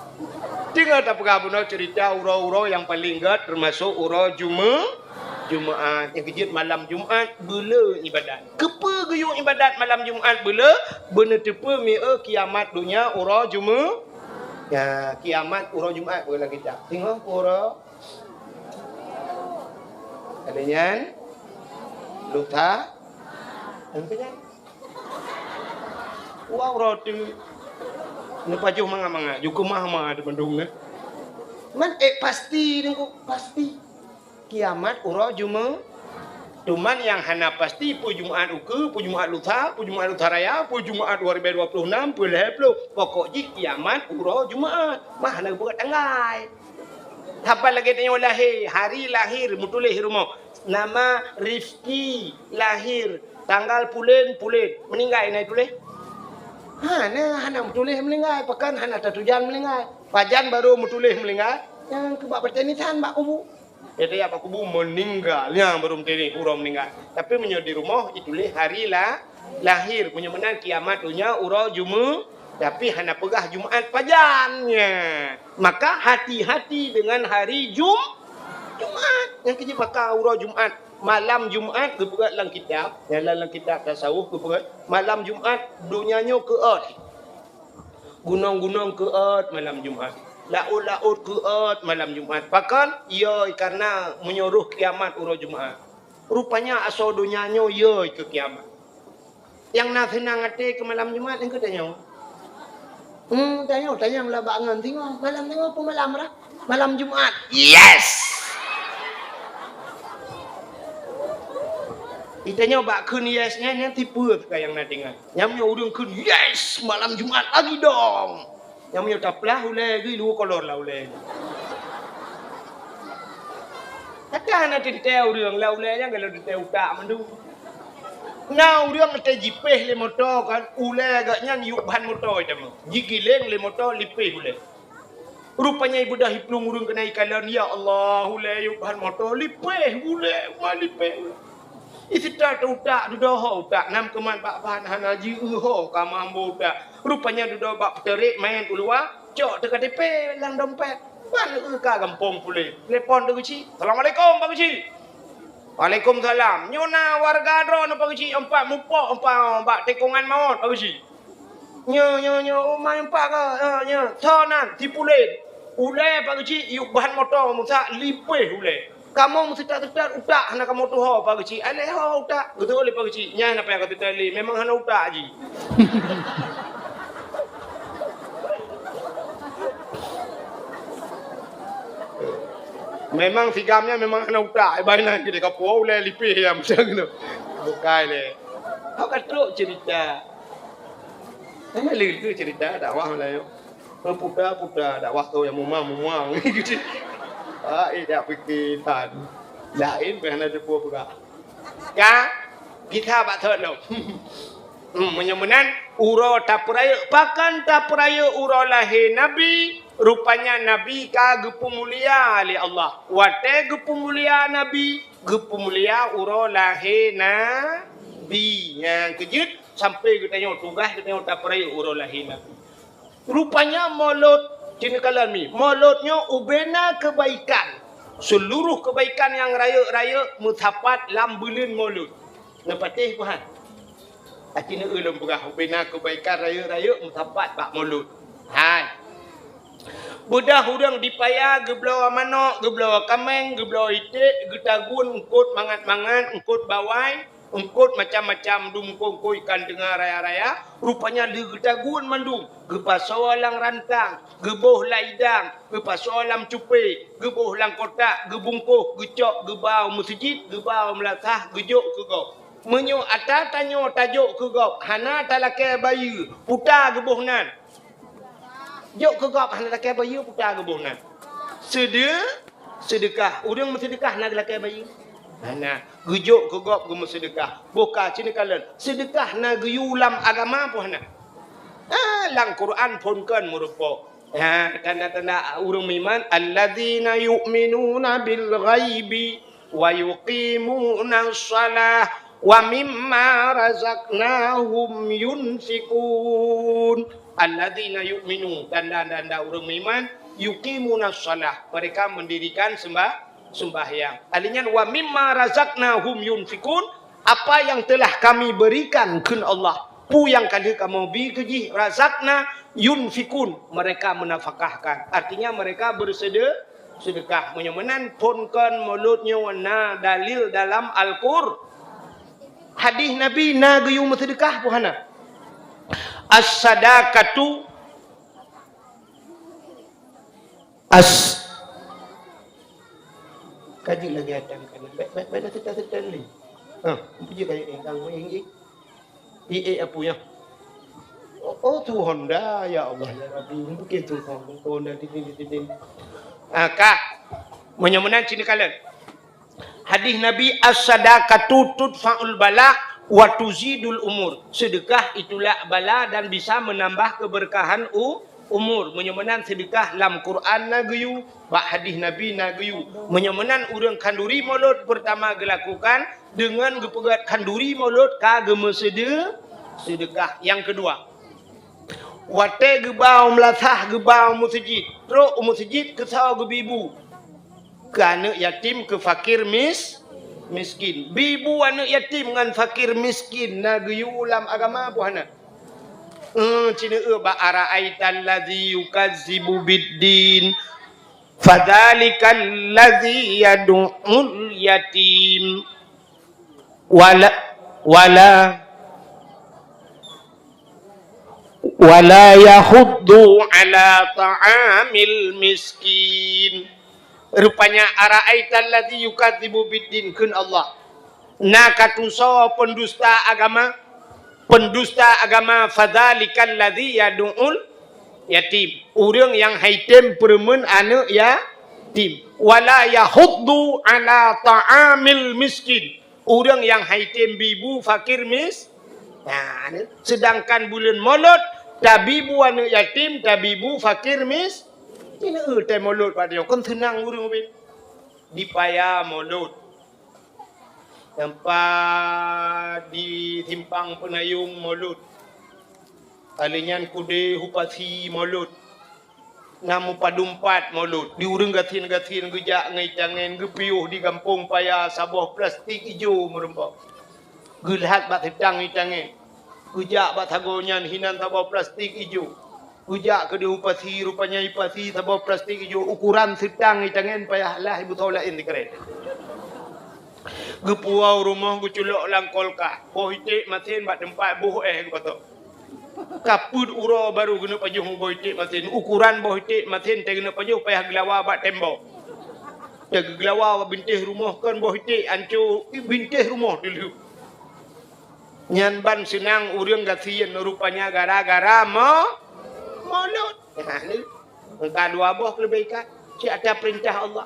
Deungoe tapeugah bunoe cerita uroe-uroe nyang paleng gét, teumasok uroe Jume-, Jumaat. Nyang keujeuet malam Jumaat beuleu ibadat. Keupeue geuyue ibadat malam Jumaat beuleu? Beuneuteupeu mieu kiamat donya uroe Jume-, Ya, kiamat uroe Jumat, peue lam kitab. Singoh uroe. Ada nyan? Lusa? Ada nyan? Wah, uroe tu. Neupajoh mangat-mangat. Ju keumah-keumah di bandum, eh. Man, eh, pasti, Teungku. Pasti. Kiamat uroe Jumaat. Cuman nyang hana pasti peue Jumaat ukeue, peue Jumaat lusa, peue Jumaat lusa raya, peue Jumaat dua ribu dua puluh enam, peue lhèe ploh. Pokok jih kiamat uroe Jumaat. Mah hana geupeugah tanggai. Saban lagèe tanyoe lahé, hari lahir meutuléh rumoh. Nama Rifki, lahir tanggal pulen, pulen. Meuninggai na tuléh? Hana, hana meutuléh meuninggai. Pakon hana tatujan meuninggai. Pajan barô meutuléh meuninggai? Nyang keu bak batèe nisan bak kubu. Ya, tajak bak kubu meuninggai, nyan barô meutuléh uroe meuninggai. Tapi meunyoe di rumoh, ituléh hari la-, lahir. Meunyoe meunan kiamat donya uroe Jumaat, tapi hana peugah Jumaat pajan nyan. Maka hati-hati dengan hari Jum-, Jumaat. Nyang keu jih baka uroe Jumaat, malam Jumaat geupeugah lam kitab, nyang lam, lam kitab tasawuf geupeugah, malam Jumaat donya nyoe keuôt. Gunong-gunong keuôt malam Jumaat. Laôt-laôt keuôt malam Jumaat. Pakon? Yoi, kareuna meunyoe roh kiamat uroe Jumaat. Rupanya asoe donya nyoe yoi keu kiamat. Nyang na seunang até keu malam Jumaat, nyang keu tanyoe. Hmm, tanyoe, tanyoe lah bak ngon singoh. Malam singoh peue malam, Ra? Malam Jumaat. Yes! Itanyoe bak kheun yes nyan, nyan tipeue keu nyang na tinggai. Nyang meunyoe ureueng kheun, "Yes, malam Jumaat lagi dong!" Nyang meunyoe taplah ulèe geuh, luweue kolor lah ulèe. Kata hana teuntèe ureueng lah ulèe nyan, kalau teuntèe utak mandum. Na ureueng teuh jipéh lé moto kan, ulèe geuh nyan yub ban moto itamong. Jigiléng lé moto, lipéh ulèe. Rupanya ibeudôh iplueng ureueng keunan ikalon, "Ya Allah, ulèe yub ban moto, lipéh ulèe, ma lipéh ulèe." Iseuta teuh utak, dudoe ho utak, nam keuman bak ban hana jieu ho ka mambo utak. Rupanya dudoe bak peuteurek maén u luwa, cok teuh K T P lam dompet. Ban eu ka gampông puléh. Telepon teuh geuchik. "Assalamualaikum, Pak Geuchik." "Waalaikumsalam. Nyoe na warga droeneuh, Pak Geuchik, nyang pat mupok, nyang pat bak tikongan mawöt, Pak Geuchik." "Nyo, nyo, nyo, oh, ma nyang pat ka, ah, nyo. Soe nan?" "Si Pulen." "Ulèe, Pak Geuchik, yub ban moto meusak, lipéh ulèe. Kamoe meuseutat-seutat utak hana kamoe tuho, Pak Geuchik. Alèh ho utak." "Beutôi lé, Pak Geuchik. Nyan hana payah kaseutat lé. Memang hana utak jih." Memang si gam nyan memang hana utak. Iban nyan keudéh kapuwoe ulèe lipéh nyan macam tu. Bukai lé. Ho ka trok cerita. Hana lé cerita dakwah Melayu. Puta-puta dakwah tu nyang mumang-mumang. Ah, eh, dak pike tan. Laén pih hana teupeu peugah. Ka? Gisa bak thot lom. Hmm, meunyoe meunan, uroe tapeurayeuk, pakon tapeurayeuk uroe lahé Nabi, rupanya Nabi ka geupeumulia lé Allah. Watèe geupeumulia Nabi, geupeumulia uroe lahé Nabi. Nyang keujeuet, sampoe geutanyoe tugaih geutanyoe tapeurayeuk uroe lahé Nabi. Rupanya Maulud, ci neukalon mi, Maulud nyoe ubena keubaikan. Seuluruh keubaikan nyang rayeuk-rayeuk meusapat lam buleuen Maulud. Neupatéh peue han? Aci neueu lôn peugah ubena keubaikan rayeuk-rayeuk meusapat bak Maulud. Hai. Beudôh ureueng di paya geubloe manok, geubloe kaméng, geubloe iték, geutagun eungkot mangat-mangat, eungkot bawai, eungkot macam-macam, dum eungkot-eungkot ikan teunga raya-raya, rupanya lheueh geutagun mandum, geupasoe lam rantang, geuboh lam idang, geupasoe lam cupé, geuboh lam kotak, geubungkoh, geucok, geuba u meuseujid, geuba u meulasah, geujok keu gob. Meunyoe ata tanyoe tajok keu gob, hana talakèe bayeue, peue ta geuboh nan? Jok keu gob hana lakèe bayeue, peue ta geuboh nan? Seudeu-, seudeukah. Ureueng meuseudeukah na geulakèe bayeue? Hana. Geujok keu gob geumeuseudeukah. Boh ka ci neukalon. Seudeukah na geuyue lam agama peue hana? Ah, lam Quran phon kon meurumpok. Ha, tanda-tanda ureueng meuiman, "Alladzina yu'minuna bil ghaibi wa yuqimunas shalah wa mimma razaqnahum yunfiqun." Alladzina yu'minu, tanda-tanda ureueng meuiman, yuqimunas shalah, mereka mendirikan sembah-, sembahyang. Alheuh nyan, "Wa mimma razaqnahum yunfiqun," apa yang telah Kami berikan, kheun Allah, Peue nyang ka lheueh kamoe bi keu jih, razaqna yunfikun, mereka menafkahkan. Artinya mereka bersede-, sedekah. Meunyoe meunan phon kon mulod nyoe na dalil dalam Al-Qur-, hadis Nabi na geuyue meuseudeukah peue hana? As-sadaqatu as-, ka jeuet lagèe atang kana. Bèk, bèk, bèk na seutah-seutah lé. Ha, peue jeuet kayèe ingkang meuinggi? Ié apa ya? Oh, oh, tu Honda, ya Allah, ya Rabbi. Mungkin tu Honda, tu Honda, tu Honda, tu Honda. Ah, ka. Meunyoe meunan cit neukalon. Hadis Nabi, "As-sadaqatu tudfa'ul bala wa tuzidul umur." Sedekah itu tolak bala dan bisa menambah keberkahan u-, umur. Meunyoe meunan sedekah lam Quran na geuyue, bak hadis Nabi na geuyue. Meunyoe meunan ureueng khanduri mulod pertama geulakukan, deungon geupeugöt khanduri mulod ka geumeuseude-, sedekah. Nyang keudua, watèe geuba u meulasah, geuba u meuseujid, trok u meuseujid keu soe? Geubi bu. Keu aneuk yatim, keu fakir mis-, miskin. Bi bu aneuk yatim ngon fakir miskin na geuyue lam agama peue hana? Eh, ci neueu bak, "Ara'aital ladzi yukazzibu biddin, fadzalikal ladzi yadu'ul yatim, wala, wala, wala yahuddu ala ta'amil miskin." Rupanya, "Ara'aital ladzi yukazzibu biddin," kheun Allah. Na ka tusoe pendusta agama, pendusta agama, "Fadzalikal ladzi yadu'ul yatim," ureueng nyang han tem peureumeun aneuk yatim, "wala yahuddu ala ta'amil miskin," ureueng nyang han tem bi bu fakir mis-, nah, sedangkan buleuen mulod tabi bu aneuk yatim, tabi bu fakir mis-, ci neueu watèe mulod bak nyoe kon seunang ureueng ubit. Di paya mulod. Teumpat di Simpang Peunayong mulod. Alèh nyan keudéh u Pasi mulod. Na meupadum pat mulod. Di ureueng gasien-gasien geujak ngon itangen, geupiôh di gampông paya saboh plastik ijo meureumpok. Geulhat bak seutang itangen. Geujak bak sagoe nyan hinan saboh plastik ijo. Geujak keudéh u Pasi, rupanya i Pasi saboh plastik ijo, ukuran seutang itangen payah lah ibu soe laén sikarét. Geupuwoe u rumoh geuculok lam kulkas, boh iték masen bak teumpat boh èh geupatok. Ka peuet uroe baru geuneuk pajoh boh iték masen, ukuran boh iték masen teuh geuneuk pajoh payah geulawa bak tembok. Teuh geulawa bak bintéh rumoh kon boh iték, anco bintéh rumoh dilheueh. Nyan ban seunang ureueng gasien rupanya gara-gara mo-, mulod. Nah, ni. Maka dua boh keuleubehan. Cit ata peurintah Allah.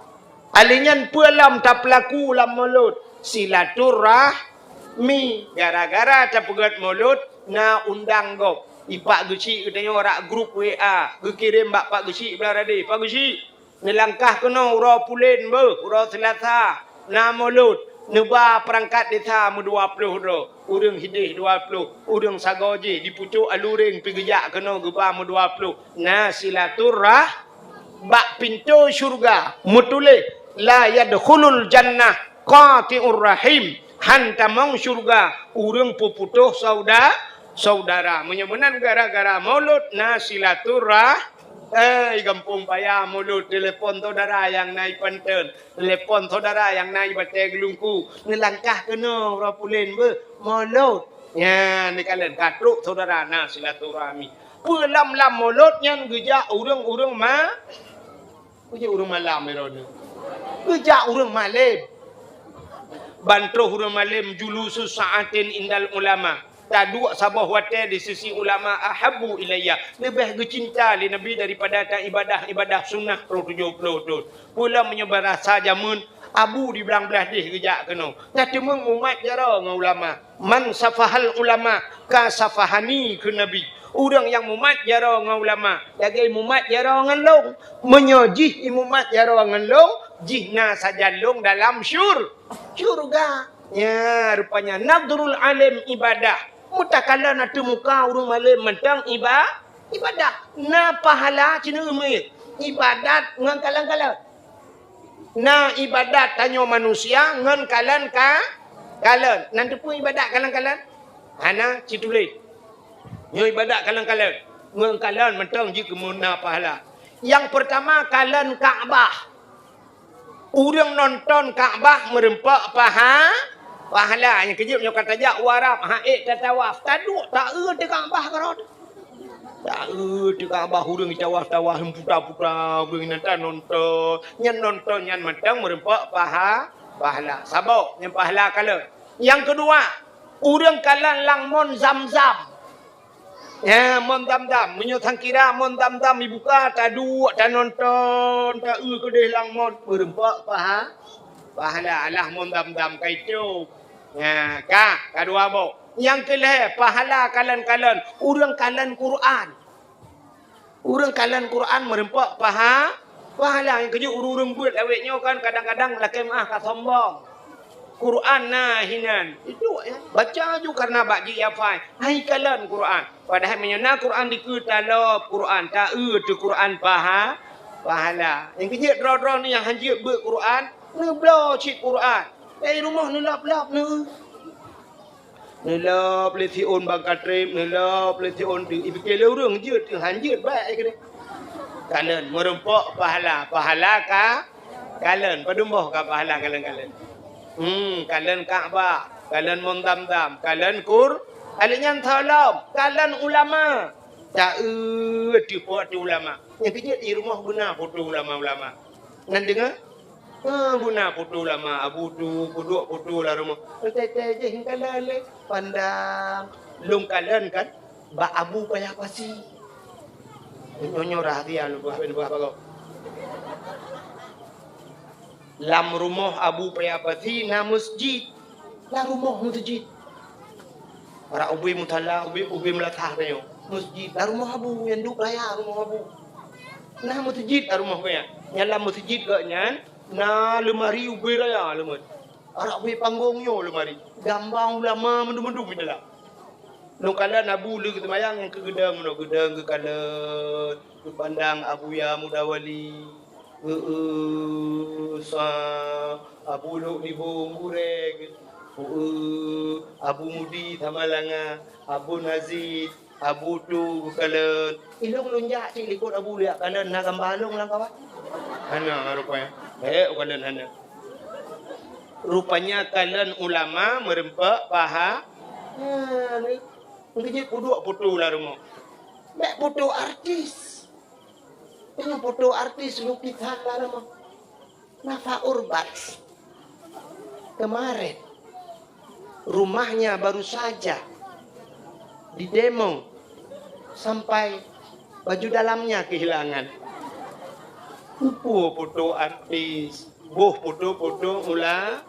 Alèh nyan peue lom tapeulaku lam mulod? Silaturahmi. Gara-gara tapeugöt mulod, na undang gob. I Pak Geuchik geutanyoe rot grup W A. Geukirém bak Pak Geuchik Blang Radé. "Pak Geuchik, neulangkah keunoe uroe pulen beuh, uroe Seulasa, na mulod, neuba peurangkat desa meudua ploh droe, ureueng hideh dua ploh, ureueng sagoe jih di pucôk alureng pih geujak keunoe geuba meudua ploh." Na silaturah-, bak pintoe syeuruga meutuléh, "La yadkhulul jannah qati'ur rahim." Han tamong syeuruga ureueng peuputôh sauda-, saudara. Meunyoe meunan gara-gara mulod na silaturah-, Eh, gampông paya mulod, telepon saudara nyang na i Panton, telepon saudara nyang na i Batèe Geulungku. Neulangkah keunoe uroe pulen beuh, mulod. Nyan, neukalon ka trok saudara na silaturahmi. Peue lom lam mulod nyan geujak ureueng-ureueng ma-, geujak ureueng malam droeneuh. Geujak ureueng malém. Ban troh ureueng malém, julusu sa'atin indal ulama. Taduek saboh watèe di sisi ulama ahabbu ilayya, leubeh geucinta lé Nabi daripada taibadah-ibadah sunnah troh tujoh ploh thôn. Pula meunyoe barasa jameun, Abu di Blang Blahdeh geujak keunoe. Na teumeung mumat jaroe ngon ulama. "Man safahal ulama ka safahani," kheun Nabi. Ureueng nyang mumat jaroe ngon ulama, lagèe mumat jaroe ngon lôn. Meunyoe jih imumat jaroe ngon lôn, jih na sajan lôn dalam syur-, syeuruga. Nya, rupanya nadhrul alim ibadah. Meutakala na teumuka ureueng malém mantong iba-, ibadah. Na pahala cit neumiet. Ibadat ngon kalon-kalon. Na ibadat tanyoe manusia ngon kalon ka-, kalon. Na teupeue ibadat kalon-kalon? Hana, cit tuléh. Nyoe ibadat kalon-kalon. Ngon kalon mantong jeuet keu meuna pahala. Nyang peurtama, kalon Ka'bah. Ureuëng nonton Ka'bah meureumpok paha-, pahala. Nyang keujeuet nyoe ka tajak u Arab, ha ék tatawaf, taduek, taeu teuh Ka'bah keudroe. Taeu teuh Ka'bah, ureuëng jitawaf-tawaf, puta-puta, ureuëng nyan nonton. Nyan nonton nyan mantong meureumpok paha-, pahala. Saboh, nyan pahala kalon. Nyang keudua, ureuëng kalon lam mon Zam-Zam. Ya, mon Zam-Zam. Meunyoe sangkira mon Zam-Zam ibuka, taduek, tanonton, taeu keudeh lam mon, meureumpok paha-, pahala. Alah mon Zam-Zam ka itôb. Ya, ka, ka dua boh. Nyang keulhèe, pahala kalon-kalon. Ureuëng kalon Quran. Ureuëng kalon Quran meureumpok paha-, pahala. Nyang keujeuet ureuëng-ureuëng beuet awét nyoe kan kadang-kadang lakée meu'ah ka sombong. Quran na hinan. Itu ya. Baca ju karena bak jih hafai. Hai kalon Quran. Padahai meunyoe na Quran dikeue talop Quran, taeu teuh Quran paha-, pahala. Nyang keujeuet droe-droe ni nyang hanjeuet beuet Quran, neubloe cit Quran. Dari rumoh neulop-lop neu. Neulop lé siôn bang katreb, neulop lé siôn teuk. Ipike lé ureuëng jeuet teuh, han jeuet baik ai keudeh. Kalon, meureumpok pahala, pahala ka kalon, padum boh ka pahala kalon-kalon. Hmm, kalon Ka'bah, kalon mon Zam-Zam, kalon Qur-, alek nyan tholom, kalon ulama. Taeu teuh po teu ulama. Nyang keujeuet di rumoh beuna foto ulama-ulama. Nan deungoe? Ha, beuna foto ulama, Abu tu, peuduek foto lam rumoh. Teutai-tai jih kalon lé, pandang. Lôn kalon kan, bak Abu Paya Pasi. Nyoe, nyoe rahsia lôn buah, lôn buah bagoe. Lam rumoh Abu Paya Pasi na masjid. Lam rumoh masjid. Arak ubé musala, ubé, ubé meulasah tanyoe. Masjid. Lam rumoh Abu, nyang duek raya rumoh Abu. Na masjid lam rumoh geuh nyan. Nyan lam masjid geuh nyan, na leumari ubé raya leumari. Arak ubé panggong nyoe leumari. Gamba ulama mandum-mandum di dalam. Lôn kalon Abu lheueh geuseumayang ngon keu geudong, meunoe geudong geukalon, geupandang Abuya Muda Wali. Heu, sa, Abu Lhok Nibong gurée, heu, Abu Mudi Samalanga, Abu Nazid, Abu Tu geukalon. Ilong lôn jak cit likot Abu liak kalon na gamba lôn lam kawat. Hana rupanya. Eh, kalon hana. Rupanya kalon ulama meureumpok paha. Ha, ni. Mungkin jih peuduek foto lam rumoh. Bèk foto artis. Ini foto artis lukisan lam rumoh. Nafa Urbats kemarin rumahnya baru saja didemo sampai baju dalamnya kehilangan. Peue foto artis, boh foto-foto ula-,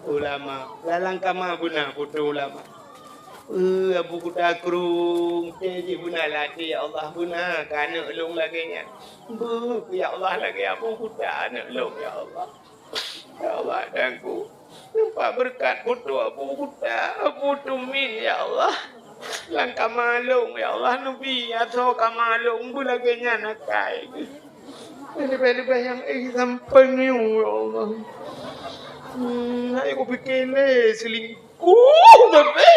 ulama. Lam kama beuna foto ulama. Eh, Abu Kuta Krueng, teuh jih beuna lagée, ya Allah, beuna keu aneuk lôn lagée nyan. Beuh, ya Allah, lagée Abu Kuta aneuk lôn, ya Allah. Ya Allah, Tuhanku, nampak beureukat foto Abu Kuta, Abu Tumin, ya Allah. Lam kama lôn, ya Allah, neubi asoe kama lôn, beuh lagée nyan akai. Leubeh-leubeh nyang éh sampoe nyoe, ya Allah. Hmm, hai kupike lé seulingkuh. Kuh, tapi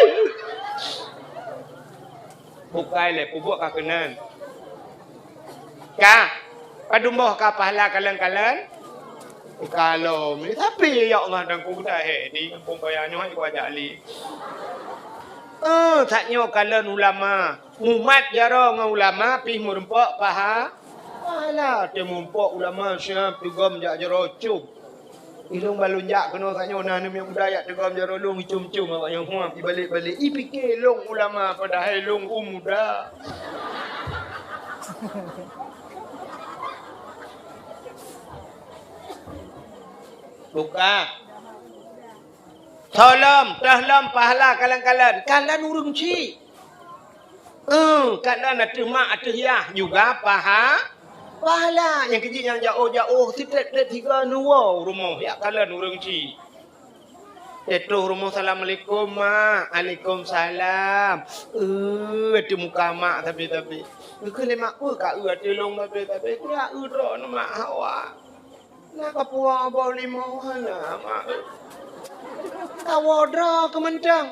bukai lé, peubuet ka keunan. Ka, padum boh ka pahala kalon-kalon? Kalon, tapi ya Allah dan ku dah hek di kampung kaya nyoe hai ku ajak li. Eh, sak nyoe kalon ulama. Mumat jaroe ngon ulama pih meureumpok paha-, pahala. Teuh mumpok ulama siap teugom jak jaroe cub. Ilong balon jak keunoe tanyoe na aneuk muda jak teugom jaroe lôn icum-cum awak nyang huam ibalek-balek. Ipike lôn ulama padahai lôn u muda. Buka. Tholom, tholom pahala kalon-kalon. Kalon ureueng chik. Eh, kalon ateueh mak ateueh yah juga paha-, pahala. Nyang keujih nyang jaoh-jaoh, sitet-tet sigoe neuwoe rumoh jak kalon ureueng chik. Teuh rumoh, "Assalamualaikum, Mak." "Alaikumsalam." Eh, ateueh muka mak tapi-tapi. Geukheun lé mak, "Peue ka eu ateueh lôn tapi-tapi?" "Keu ya eu droeneuh mak hawa." Na kapuwoe boh limo hana, mak. Kawoe droe keu mantong.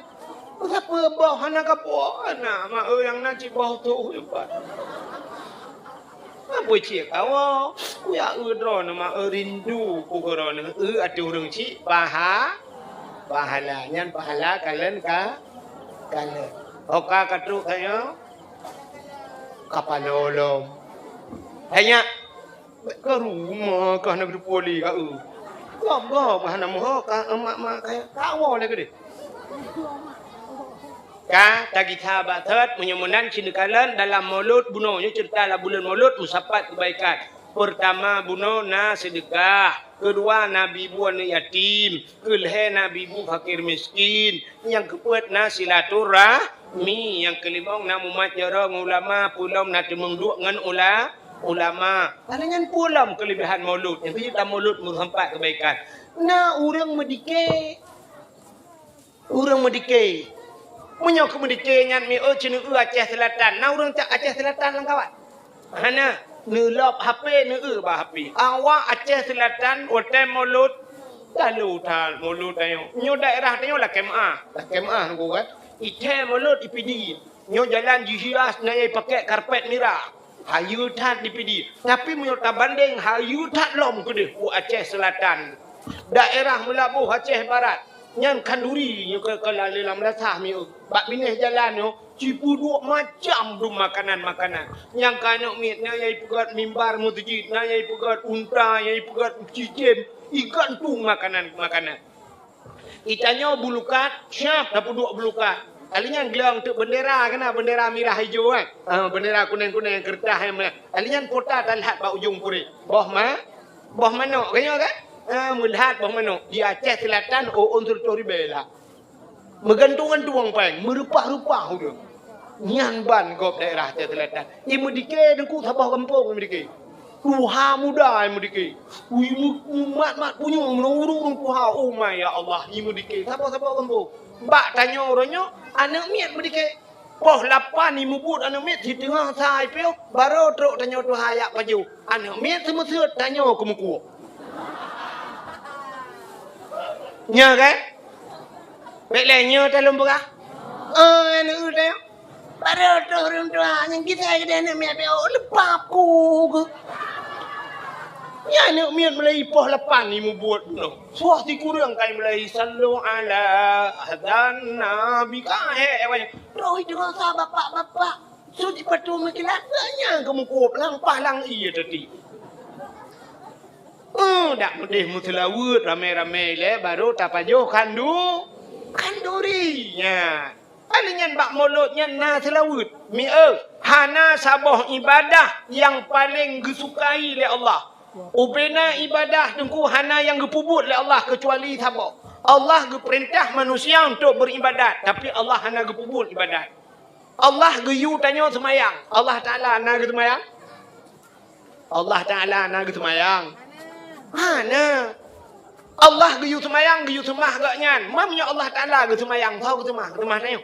Sapeue boh hana kapuôh, na ma-e nyang na cit boh tuh. Apa cit kawoe? Kuyak eu droeneuh ma-e rindu keu droeneuh. Eu ateueh ureueng cit paha-, pahala. Nyan pahala kalon ka, kalon. Oka ka trok tanyoe ka paloe lom. Tanyoe Bèk ka rumoh ka hana geuteupeue lé ka eu. Gob-gob ka hana meuho ka eu mak-mak kaya. Ka woe lé keudeh. Ka tagita bak thot, meunyoe meunan cit neukalon dalam Maulud bunoe, nyoe ceurita lam buleuen Maulud meusapat keubaikan. Peurtama bunoe na seudeukah, keudua na bi bu aneuk yatim, keulhèe na bi bu fakir miskin, nyang keupeuet na silaturahmi, nyang keulimong na mumat jaroe ngon ulama, peulom na teumeung duek ngon ula-, ulama. Karena nyan peulom keulebihan Maulud, nyang keuh lam Maulud meusapat keubaikan. Na ureueng meudike, ureueng meudike. Meunyoe keu meudike nyan mi-, oh, ceuneueu Aceh Selatan, na ureueng cak Aceh Selatan lam kawan. Hana, neulop H P, neueu bak H P. Awak Aceh Selatan watèe Maulud, talu that Maulud tanyoe. Nyoe daerah tanyoe lakèe meu'ah, lakèe meu'ah nunggu kan. Ithèe Maulud ipidi. Nyoe jalan jihias na nyang ipakèk karpet mirah. Hayeue that dipidi. Tapi meunyoe tabandeng hayeue that lom keudeh u Aceh Selatan. Daerah Meulaboh Aceh Barat. Nyan khanduri nyoe keu, keu lalé lam lasah mi-, bak binéh jalan nyoe. Jipeuduek macam dum makanan-makanan. Nyang ka aneuk miet, na nyang ipeugèt mimbar meuseujid, na nyang ipeugèt unta, nyang ipeugèt cicém, igantung makanan-makanan. Itanyoe bulukat, siap tapeuduek bulukat. Kali nyan glöng teuk bendera keunan, bendera mirah ijo kan. Ah, bendera kunèng-kunèng keureutah nyang meunan. Kali nyan pota talhat bak ujong purèe. Boh ma-, boh manok, ka nyoe kan? Ah, meulhat boh manok. Di Aceh Selatan, oh, ôn seureutôh ribèe lah. Meugantung-gantung péng, meureupah-reupah ureueng. Nyan ban gob daerah Aceh Selatan. Imeudike teungku saboh gampông imeudike. Tuha muda imeudike. Ui, mu-, mumat-mat punyueng, ureueng-ureueng tuha. Oh my, ya Allah, imeudike saboh-saboh gampông. Bak tanyoe uroe nyoe, aneuk miet meudike. Poh lapan imubuet aneuk miet, siteungoh sa ipiôh, barô trok tanyoe tuha jak pajoh. Aneuk miet seumeuseuet tanyoe keumeukuok. Nyo kan? Bèk lé nyoe talôn peugah. Oh, aneuk miet tanyoe. Barô trok ureueng tuha, nyang kita keudeh aneuk miet, oh, leupah ku keuh. Nyan aneuk miet mulai poh lapan imubuet bunoe. Suah sikureueng kai mulai, "Sallu ala hadan nabi." Ka hèk awaknyan. Roh itu rasa bapak-bapak. Su jipatu meukilat, nyan keu meukuôp lam pah lam ié teuti. Eh, dak meudeh meuseulaweuet ramé-ramé ilèe, barô tapajoh khandu-, khanduri. Nyan. Kali nyan bak mulod nyan na seulaweuet. Mi-, eh, hana saboh ibadah nyang paleng geusukai lé Allah. Ubena ibadah teungku hana nyang geupeubuet lé Allah keucuali saboh. Allah geupeurintah manusia untuk beuribadat, tapi Allah hana geupeubuet ibadat. Allah geuyue tanyoe seumayang. Allah Taala na geuseumayang? Allah Taala na geuseumayang? Hana. Allah geuyue seumayang, geuyue seumah gobnyan. Meunyoe Allah Taala geuseumayang, soe geuseumah? Geuseumah tanyoe.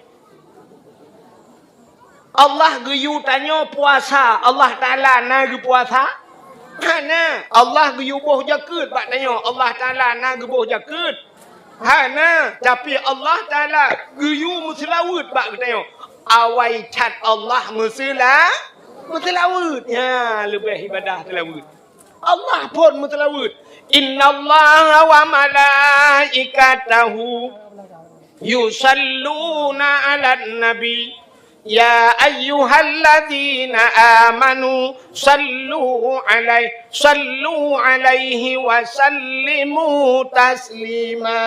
Allah geuyue tanyoe puasa, Allah Taala na geupuasa? Hana. Allah geuyue boh jakeuet bak tanyoe, Allah Taala na geuboh jakeuet? Hana. Tapi Allah Taala geuyue meuseulaweuet bak geutanyoe. Awai that Allah meuseula-, meuseulaweuet. Nyan leubeh ibadah seulaweuet. Allah phon meuseulaweuet. "Innallaha wa malaikatahu yusalluna 'alan nabi, ya ayyuhalladzina amanu sallu 'alaihi, sallu 'alaihi wa sallimu taslima."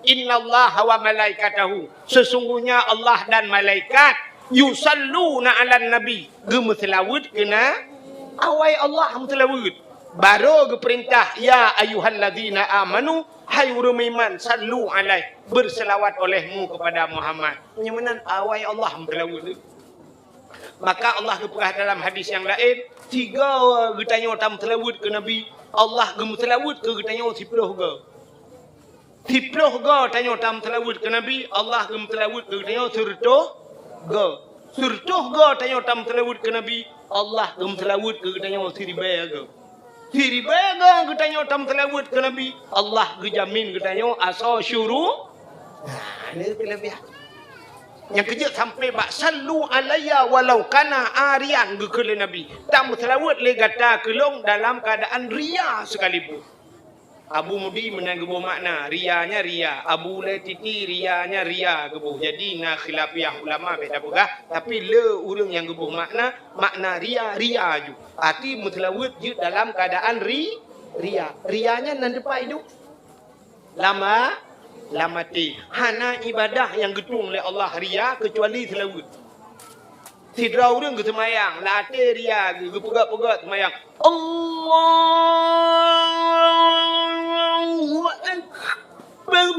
"Innallaha wa malaikatahu," sesungguhnya Allah dan malaikat, "yusalluna 'alan nabi," geumeuseulaweuet keu na-, awai Allah meuseulaweuet. Barô geupeurintah, "Ya ayyuhalladzina amanu," hai ureueng meuiman, "sallu 'alaihi," beuseulawat olehmu kepada Muhammad. Meunyoe meunan, awai Allah meuseulaweuet. Maka Allah geupeugah dalam hadis nyang laén, sigoe geutanyoe tameuseulaweuet keu Nabi, Allah geumeuseulaweuet keu geutanyoe siplôh goe. Siplôh goe tanyoe tameuseulaweuet keu Nabi, Allah geumeuseulaweuet keu geutanyoe sireutôh goe. Sireutôh goe tanyoe tameuseulaweuet keu Nabi, Allah geumeuseulaweuet keu geutanyoe siribèe goe. Siribèe goe geutanyoe tameuseulaweuet keu Nabi, Allah geujamin geutanyoe asoe syuru-, nah, ini lebih-lebih. Nyang keujeuet sampai bak sallu alayya walau kana ariyan geukheun lé Nabi. Tameuseulaweuet lé gata keu lôn dalam keuadaan ria sekalipun. Abu Mudi meunan geuboh makna, ria nyan ria. Abu Ulai Titi ria nyan ria geuboh. Jadi na khilafiah ulama bèk tapeugah, tapi le ureueng nyang geuboh makna, makna ria, ria ju. Arti meuseulaweuet jeuet dalam keuadaan ri-, ria. Ria nyan nan teumpat idup. Lam a-, lam até. Hana ibadah nyang geutueng lé Allah ria keucuali seulaweuet. Sidroe ureueng geuseumayang, lam até ria geuh, geupeugöt-peugöt seumayang. Allahu Akbar.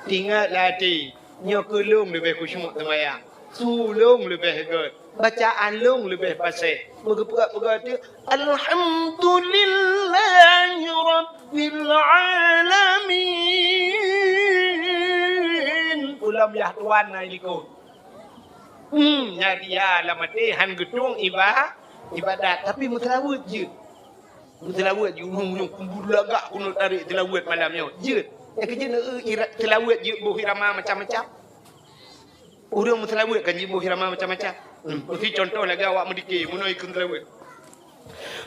Teuingat lam até, nyoe keuh lôn leubeh khusyuk seumayang. Su lôn leubeh göt. Bacaan lôn leubeh paséh. Meugeupeugöt-peugöt teuk, Alhamdulillahi Rabbil Alamin. Ulôn yah Tuhan na likot. Hmm, nyan ria lam até han geutueng iba-, ibadat, tapi meuseulaweuet jeuet. Meuseulaweuet jeuet, ureueng-ureueng kubu lagak keuneuk tarek seulaweuet malam nyoe. Jeuet. Nyang keujeuet, eh, ira-, seulaweuet jeuet boh irama macam-macam. Ureueng meuseulaweuet kan jiboh irama macam-macam. Hmm, peusi contoh lagèe awak meudike, meunoe ikheun seulaweuet.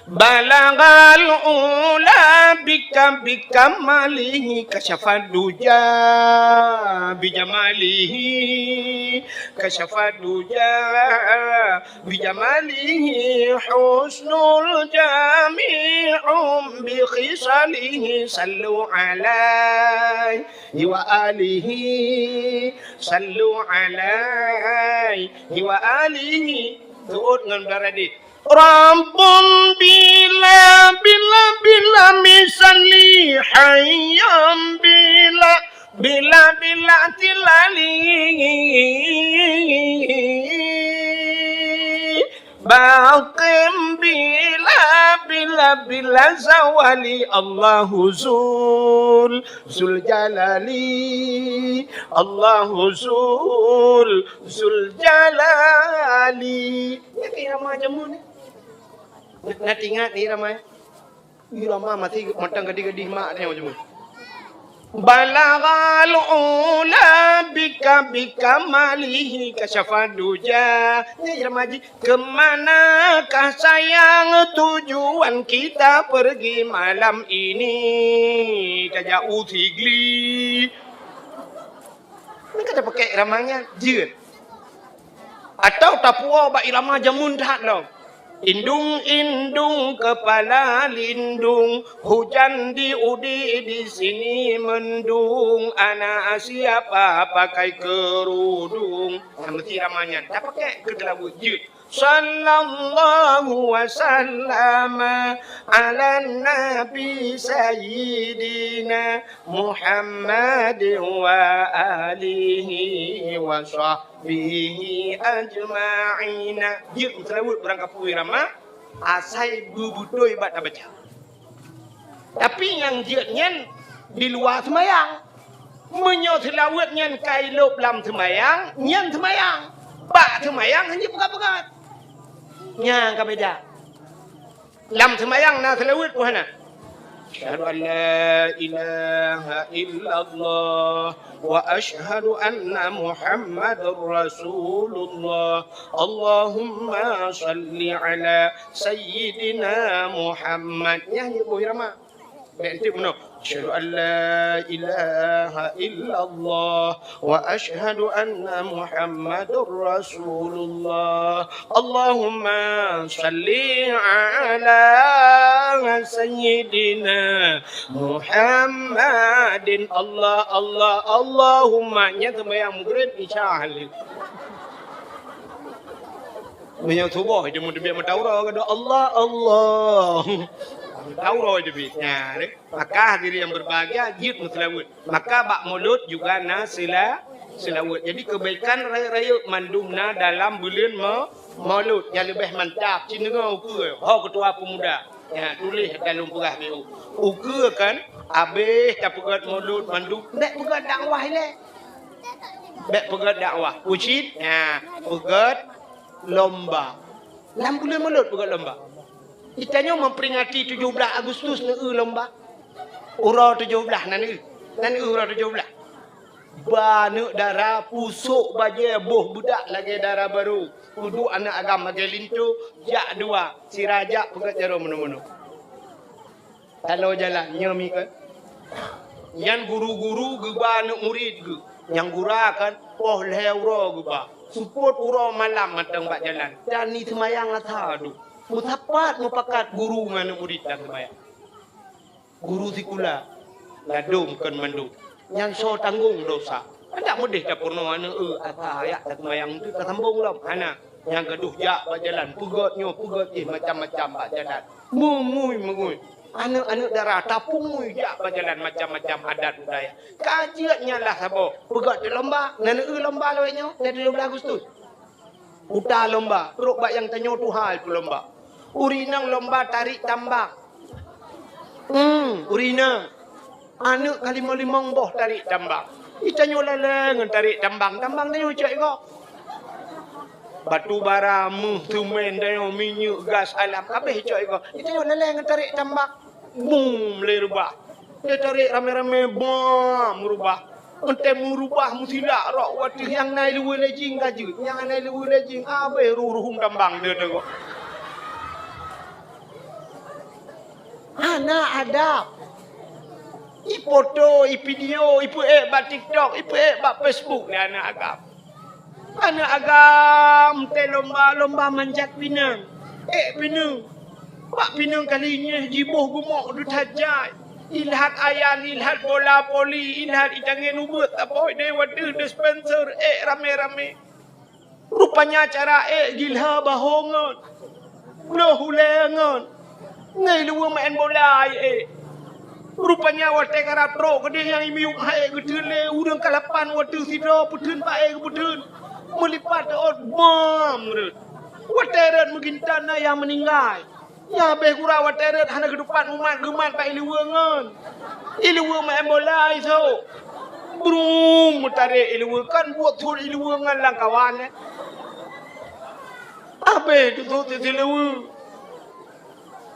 Balaghal ula bika, bikamalihi kasyafad duja, bijamalihi kasyafad duja, bijamalihi husnul jami'un, bikhisalihi sallu alaihi wa alihi, sallu alaihi wa alihi. Seuôt ngon beuradi. Rabbun bila, bila, bila misali, hayyun bila, bila, bila tilali. Baqin bila, bila, bila zawali, Allahu Zul, Zul Jalali, Allahu Zul, Zul Jalali. Nyan keuh irama jameun nyan. Na teuingat irama nyan? Irama maté mantong gadih-gadih mak nyoe jameun. Balaghal ula bika, bikamalihi kasyafad duja. Nyan irama jih. Ke manakah sayang tujuan kita pergi malam ini? Ka jak u Sigli. Nyan ka tapakèk irama nyan jeuet. Atau tapuwoe bak irama jameun that lom. Indung-indung kepala lindung, hujan di udi di sini mendung, anak siapa pakai kerudung. Nah, meusti irama nyan. Tapakèk keu seulaweuet jeuet. Sallallahu wa sallama ala nabi sayyidina Muhammad wa alihi wa sahbihi ajma'ina. Jeuet meuseulaweuet barangkapeue irama, asai beubeutôi bak tabaca. Tapi nyang jeuet nyan di luwa seumayang. Meunyoe seulaweuet nyan ka ilôb lam seumayang, nyan seumayang. Bak seumayang hana jipeugöt-peugöt. Nyan ka beda. Lam seumayang na seulaweuet peue hana? Asyhadu an la ilaha illallah wa asyhadu anna Muhammadar Rasulullah. Allahumma shalli ala Sayyidina Muhammad. Nyan jeuet boh irama. Bèk enteuk meunoe. Asyhadu an la ilaha illallah wa asyhadu anna Muhammadur Rasulullah. Allahumma shalli ala Sayyidina Muhammadin. Allah, Allah, Allahumma. Nyan seumayang Maghrib, Isya, Tahlil. Meunyoe suboh, itu meuteubit meuta uroe, kata Allah, Allah. Meuta uroe itu bi. Nah, deh. Maka hadirin yang berbahagia, jeuet meuseulaweuet. Maka bak mulod juga na seula-, seulaweuet. Jadi kebaikan rayeuk-rayeuk mandum na dalam buleuen mo-, mulod nyang leubeh mantap. Cit deungoe ukeue, ho ketua pemuda. Ya, tuléh ata lôn peugah beu. Ukeue kan, abéh tapeugöt mulod mandum, bèk peugöt dakwah ilèe. Bèk peugöt dakwah. Ucit, ya, peugöt lomba. Lam buleuen mulod peugöt lomba. Geutanyoe memperingati tujuh belas Agustus neu-eu lomba. Uroe tujuh belas na neu-eu. Na neu-eu uroe tujuh belas. Ba aneuk dara, pusok bajée, boh beudak lagée dara barô. Peuduek aneuk agam lagée linto, jak dua, sira jak peugét jaroe meunoe-meunoe. Taloe jalan, nyoe mi kan. Nyan guru-guru geuba aneuk murit geuh. Nyang gura kan, poh lhée uroe geuba. Seupôt uroe malam mantong bak jalan. Dan ni seumayang asa dum. Meusapat meupakat guru ngon aneuk murit dan seumayang. Guru sikula, ladôm kon mandum. Nyan soe tanggong dosa. Handak meudeh tapeurunoe aneuk, eu, asa jak taseumayang tu tasambong lom. Hana. Nyang gadôh jak bak jalan, peugét nyoe, peugét jih, macam-macam bak jalan. Meungui-meungui. Aneuk-aneuk dara tapungui jak bak jalan, macam-macam adat budaya. Ka jeuet nyan lah saboh. Peugét lomba, na neu lomba lawét nyoe, na tujoh blaih Agustus. Kuta lomba, trok bak nyang tanyoe tuha ipeulomba. Ureueng inong lomba tarék tambang. Hmm, ureueng inong. Aneuk ka limong-limong boh tarék tambang. Itanyoe lalée ngon tarék tambang. Tambang tanyoe cok igoe. Batu bara, meuh, seumén tanyoe, minyeuk, gas alam, habéh cok igoe. Itanyoe lalée ngon tarék tambang. Bum, lé reubah. Dia tarék ramé-ramé, bam, reubah. Entée meurubah meusilak rot watée nyang na iluweue lé jing ka jeuet, nyang na iluweue lé jing abéh ruh-ruhum tambang deuh teungoh. Hana adab. Ipoto, ivideo, ipeuék bak TikTok, ipeuék bak Facebook lé aneuk agam. Aneuk agam teu lomba, lomba manjat pinang. Ék pineung. Bak pineung kali nyoe jiboh gumok deuh that jai. Ilhat ayan, ilhat bola voli, ilhat itangen ubeut, tapôi deh wateuh dispenser, ék ramé-ramé. Rupanya cara ék gilha bahô ngon. Bloh ulée ngon. Ngai luweue maén bola ai ék. Rupanya watée karab trok keudeh nyang imiyueb hai ék geuteulée, ureueng kalapan wateuh sidroe peuteun bak ék geupeuteun. Meulipat ôt bom rot. Watée rot meugintan na nyang meuninggai. Nyang habéh gura watée rot hana geutupat mumat geumat bak iluweue ngon. Iluweue maén bola isok. Brum meutarek iluweue kan buet thon iluweue ngon lam kawan, eh. Habéh teusot iluweue.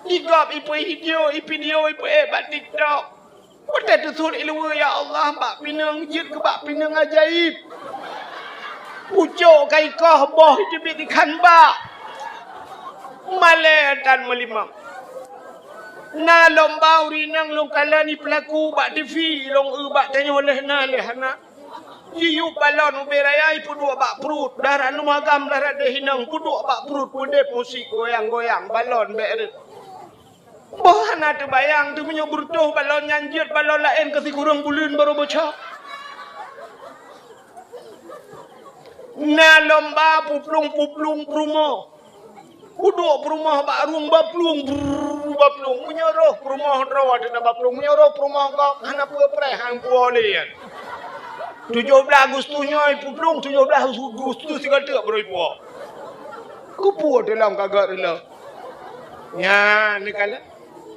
Digop ipeu video, ivideo, ipeuék bak TikTok. Watée teusot iluweue, ya Allah, bak pineung jeuet keu bak pineung ajaéb. Pucok ka ikoh boh teubiet ikan bak. Malée tan meulimong. Na lomba ureueng inong lôn kalon ipeulaku bak TV, lôn eu bak tanyoe lheueh na lheueh hana. Jiyueb balon ubé raya ipeuduek bak pruet, dara lôn agam dara deh inong peuduek bak pruet, peudeb musik goyang-goyang, balon bék reuet. Boh hana teubayang teuh meunyoe beureutoh balon nyan jeuet balon laén keu sikureueng buleuen baroe bocok. Na lomba puplueng-puplueng peurumoh. Peuduek peurumoh bak rueng baplueng, brrr, baplueng. Meunyoe roh peurumoh droe teuh na baplueng, meunyoe roh peurumoh gob hana peue preh han puwoe lé nyan. Tujoh blaih Agustus nyoe puplueng, tujoh blaih Agustus sigoe teuk baroe puwoe. Keupeue teuh lom ka gét reuloh? Nyan neukalon.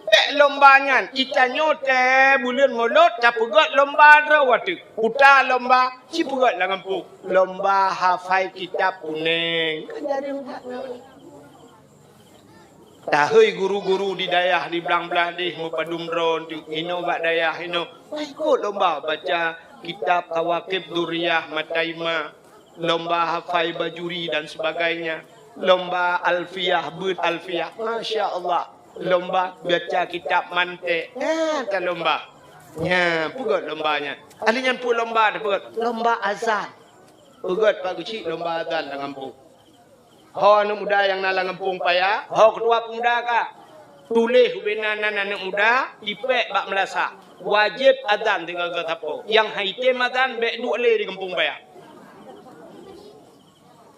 Bék lomba nyan, itanyoe tée buleuen Molot tapeugét lomba droe wateuh. Kuta lomba, sipeugét lam gampông. Lomba hafai kitab kunéng. Kan jadi ubat nyoe. Tahôi guru-guru di dayah di blang blaih deh meupadum droe teuk inoe bak dayah inoe. Ikot lomba baca kitab Kawakib Duriyah Mataima. Lomba hafai Bajuri dan sebagainya, lomba Alfiah, beuet Alfiah, masya Allah, lomba baca kitab mantek, nyan ka lomba. Nyan, peugét lomba nyan. Ahli nyan peue lomba teuh peugét? Lomba azan. Peugét Pak Geuchik lomba azan lam gampông. Ho aneuk muda nyang na lam gampông paya, ho keutua peumuda ka. Tuléh ubé nan, nan aneuk muda, ipék bak meulasa. Wajéb azan sigoe-goe sapo. Nyang han item azan, bék duek lé di gampông paya.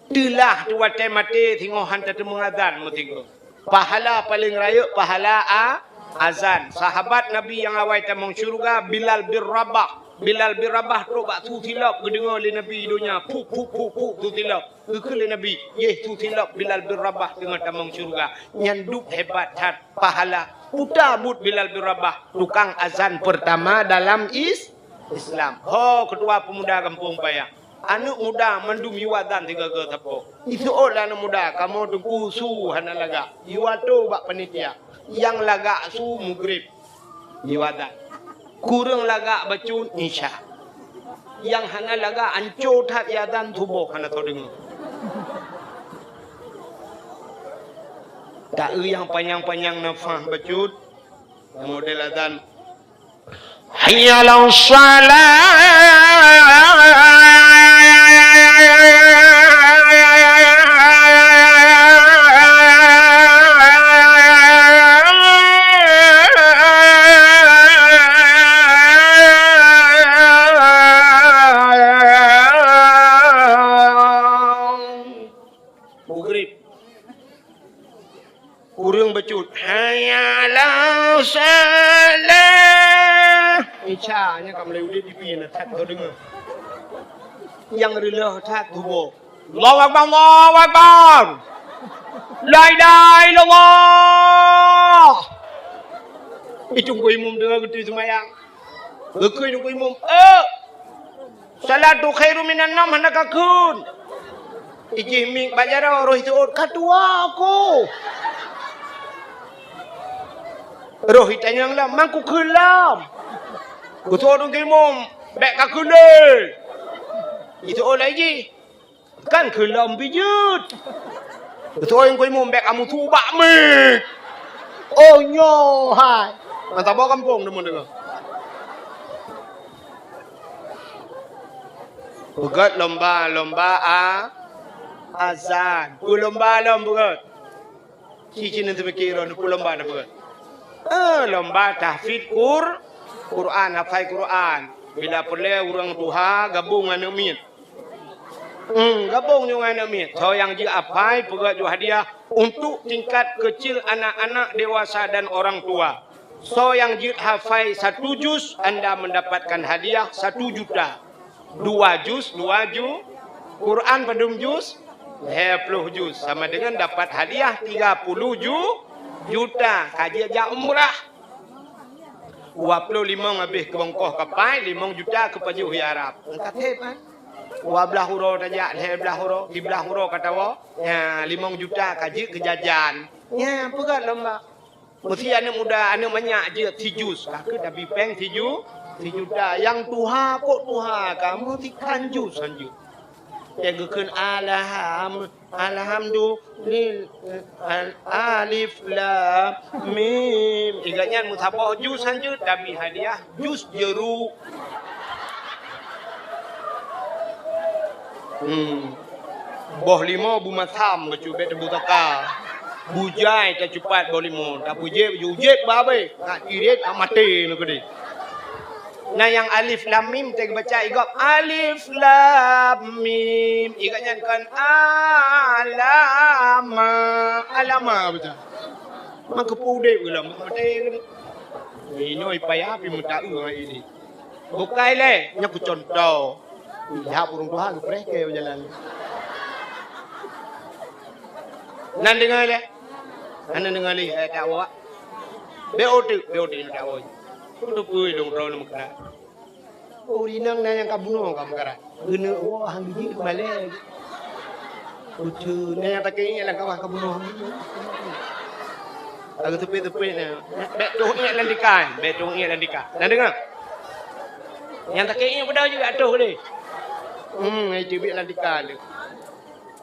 Teulah teuh watée maté singoh han tateumeung azan meusigoe. Pahala paleng rayeuk pahala a-, azan. Sahabat Nabi nyang awai tamong syeuruga Bilal bin Rabah. Bilal bin Rabah trok bak su silop geudeungoe lé Nabi donya. Puk, puk, puk, puk, su silop. Geukheun lé Nabi, "Yeh su silop Bilal bin Rabah teungoh tamong syeuruga." Nyan dub hebat that pahala. Peue buet Bilal bin Rabah? Tukang azan pertama dalam is-, Islam. Ho keutua peumuda gampông paya. Aneuk muda mandum yue azan sigoe-goe sapo. Iseuôt lé aneuk muda, "Kamoe teungku su hana lagak. Yue atô bak panitia. Nyang lagak su mugreb." Yue azan. Kureueng lagak bacut isya. Nyang hana lagak anco that, ya azan suboh hana teudeungoe. Taeu nyang panyang-panyang nafah bacut, model azan. Hayya 'alas shalah. Maghrib. Ureueng bacut, "Hayya 'alas shalah." Isya nyan ka mulai udeb di pih na that teudeungoe. Nyang reuloh that tuboh. "Allahu Akbar, Allahu Akbar. La ilaha illallah." Itu Teungku Imum deungoe geutôi seumayang. Geukheun Teungku Imum, "Eh, salatu khairum minan naum," hana kakheun. Ijih miet bak jaroe, roh iseuôt, "Ka tuwoe ku." Roh itanyong lom, "Man kukheun lom?" Geuseuôt Teungku Imum, "Bèk kakheun lé." Iseuôt lagèe jih. Kan kheun lom pih jeuet. Beutôi Teungku Imum, bèk kamoe su bak miet. Oh, nyoe hai. Mantap boh gampông deungon deungoe. Peugöt lomba, lomba a-, azan. Peue lomba lom peugöt? Ci, ci neuteumiké droeneuh peue lomba na peugöt. Eh, lomba tahfidz Qur-, Quran, hafai Quran. Bila peureulèe ureueng tuha gabong ngon aneuk miet. Hmm, gabong nyoe ngon aneuk miet. Soe nyang jeuet hafai peugöt ju hadiah untuk tingkat kecil anak-anak, dewasa dan orang tua. Soe nyang jeuet hafai satu juz, anda mendapatkan hadiah satu juta. Dua juz, dua ju-, Quran padum juz? Lhèe ploh juz. Sama dengan dapat hadiah tiga puluh ju-, juta. Ka jeuet jak umrah. Dua ploh limong habéh keu ongkoh kapai, limong juta keu pajoh di Arab. Ka thép, eh? Dua blaih uroe tajak, lhèe blaih uroe, siblaih uroe ka tawoe. Nya, limong juta ka jeuet keu jajan. Nya, peugöt lomba. Meusti aneuk muda, aneuk manyak jeuet sijuz. Ka keuh tabri péng siju-, sijuta. Nyang tuha, kok tuha, ka meusti kan juz han jeuet. Nyang geukheun alham-, Alhamdulil-, al-, alif lam mim. Ingat nyan meusaboh juz han jeuet, tabri hadiah juz jeuruk. Hmm. Boh limo beumasam bacut bèk teubusaka. Bujai tacupat boh limo. Tapeujép, jujép babé. Nak cirit, nak maté nyoe keudéh. Na nyang alif lam mim, teubaca i gob alif lam mim. I gob nyan kon alama. Alama baca. Maka peudép geulam maté geulam. Inoe payah pi meuta-eu hai ini. Bukai lé, nyoe keu contoh. Ijak ureueng tuha geupreh keu jalan. Nan deungoe lé. Hana deungoe lé, eh, tak awak. Bèk oteuk, bèk oteuk, tak awak. Keuneuk peue lôn droe lôn meukeurah. Oh, inong na nyang ka bunoe ka meukarat. Keuneuk woe han geujeuet malèe. Uteue na nyang takeuingat lam kawah ka bunoe. Ka geuteupeue-teupeue na. Bèk toh ingat lam tika, bèk toh ingat lam tika. Na deungoe? Nyang takeuingat peue jeuet ateuh deh. Hmm, ai teubiet lam tika tu.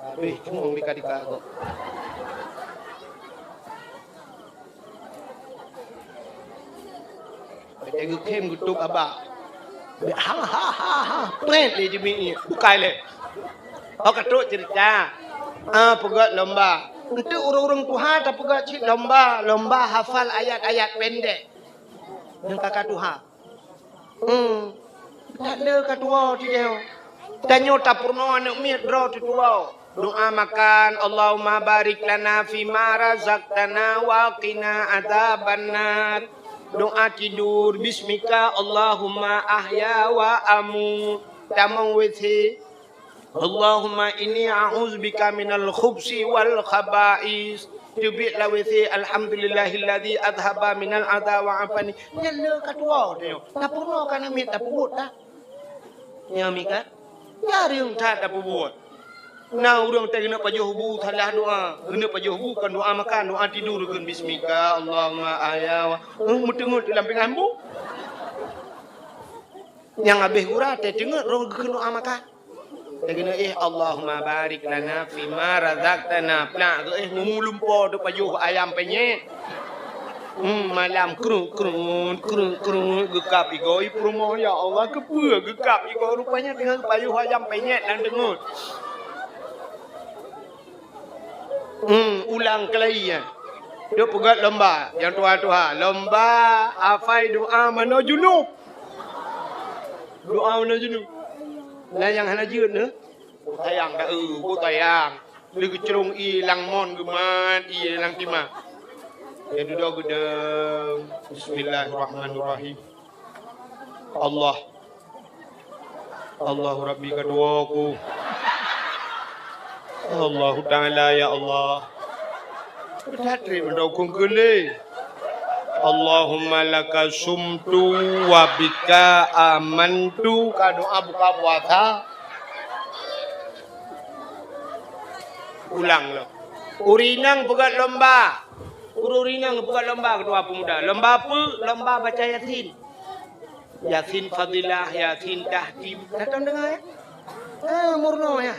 Habéh cuma tika-tika kok. Watèe geukhém geutôb abak. Ha, ha, ha, ha. Prét lé jimiek. Bukai lé. Oh, ka trok ceurita. Ah, peugöt lomba. Eunteuk ureueng-ureueng tuha tapeugöt cit lomba, lomba hafal ayat-ayat pendek. Nyang ka-ka tuha. Hmm. That le ka tuwoe teuh. Tanyoe tapeurunoe aneuk miet droe teutuwoe. Doa makan, Allahumma barik lana fima razaqtana wa qina adzabannar. Doa tidur, bismika Allahumma ahya wa amut. Tamong WC. Allahumma inni a'udzubika minal khubsi wal khaba'is. Teubiet lam WC, alhamdulillahilladzi adzhaba minal adza wa afani. Nyan le ka tuwoe teuh. Tapeurunoe ka aneuk miet tapeubuet that. Nyan miet kan? Jareueng that tapeubuet. Na ureueng teuh keuneuk pajoh bu salah doa. Keuneuk pajoh bu kon doa makan, doa tidur kheun bismika Allahumma ahya wa, eh, meuteungeut lam pingan bu. Nyang habéh gura, teuteungeut roh geukheun doa makan. Teugeuneuh, "Eh, Allahumma barik lana fima razaqtana." Plak geuh, eh, mumu lumpo teupajoh ayam penyet. Hmm, malam krut, krut, krut, krut, geukab igoe peurumoh. Ya Allah, keupeue geukab igoe? Rupanya teungoh geupajoh ayam penyet lam teungeut. Hmm, ulang keulai nyan. Dok peugöt lomba, nyang tuha-tuha. Lomba hafai doa manoe junub. Doa manoe junub. Lah nyang hana jeuet nyoe, sayang dak, eh, bu sayang. Lé geucrong ié lam mon geumat, ié lam timah. Ya dudoe geudong. Bismillahirrahmanirrahim. Allah. Allahu Rabbi ka tuwoe ku. Allahu Ta'ala, ya Allah. Beuthat trép meudoe keu lé. Allahumma laka sumtu wa bika amantu. Ka doa buka puasa. Ulang lom. Ureueng inong peugöt lomba. Ureueng inong peugöt lomba, ketua pemuda. Lomba peue? Lomba baca Yasin. Yasin fadilah, Yasin tahkim. Dah tom deungoe, ya? Ha, meurunoe, ya.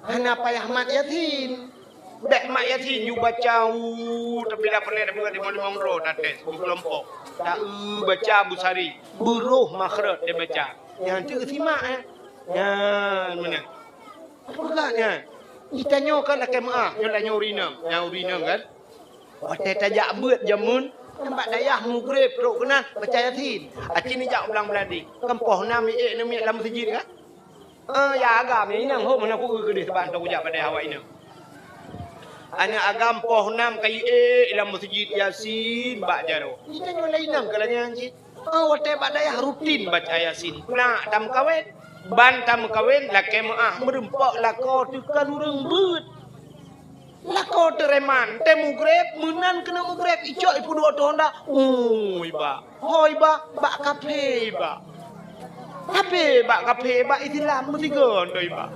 Hana payah mat Yasin. Bèk mat Yasin, yue baca, u, tapi dah pernah dah buka limong-limong droe, dah tes, beukelompok. Ta, eu, baca busari. Beuroh makhraj dia baca. Nyan teuk simak, ya. Nyan, meunan. Apa keuh nyan? Geutanyoe kan lakèe meu'ah, nyoe tanyoe ureueng inong. Nyan ureueng inong kan? Watèe tajak beuet jameun, nyan bak dayah mugreb trok keunan baca Yasin. Aci neujak u Blang Beuladi. Kan poh nam ék neumiet lam meuseujid kan? Eh, ya agam, ya inong, ho, meunan kukeue keudeh, sabab tau kujak padahai awak inong. Aneuk agam poh nam ka ék lam meuseujid Yasin bak jaroe. Geutanyoe lé inong keu lagèe nyan cit. Oh, watèe bak dayah rutin baca Yasin. Plak tameukawen, ban tameukawen, lakèe meu'ah meureumpok lakoe teuka lureueng beuet. Lakoe teureman, teuh mugreb, meunan keuneuk mugreb, icok ipeuduek ateueh honda. Ui, bak. Hoi, bak, bak kaphé, bak. Kaphé, bak kaphé, bak Islam meusigon, doi, bak.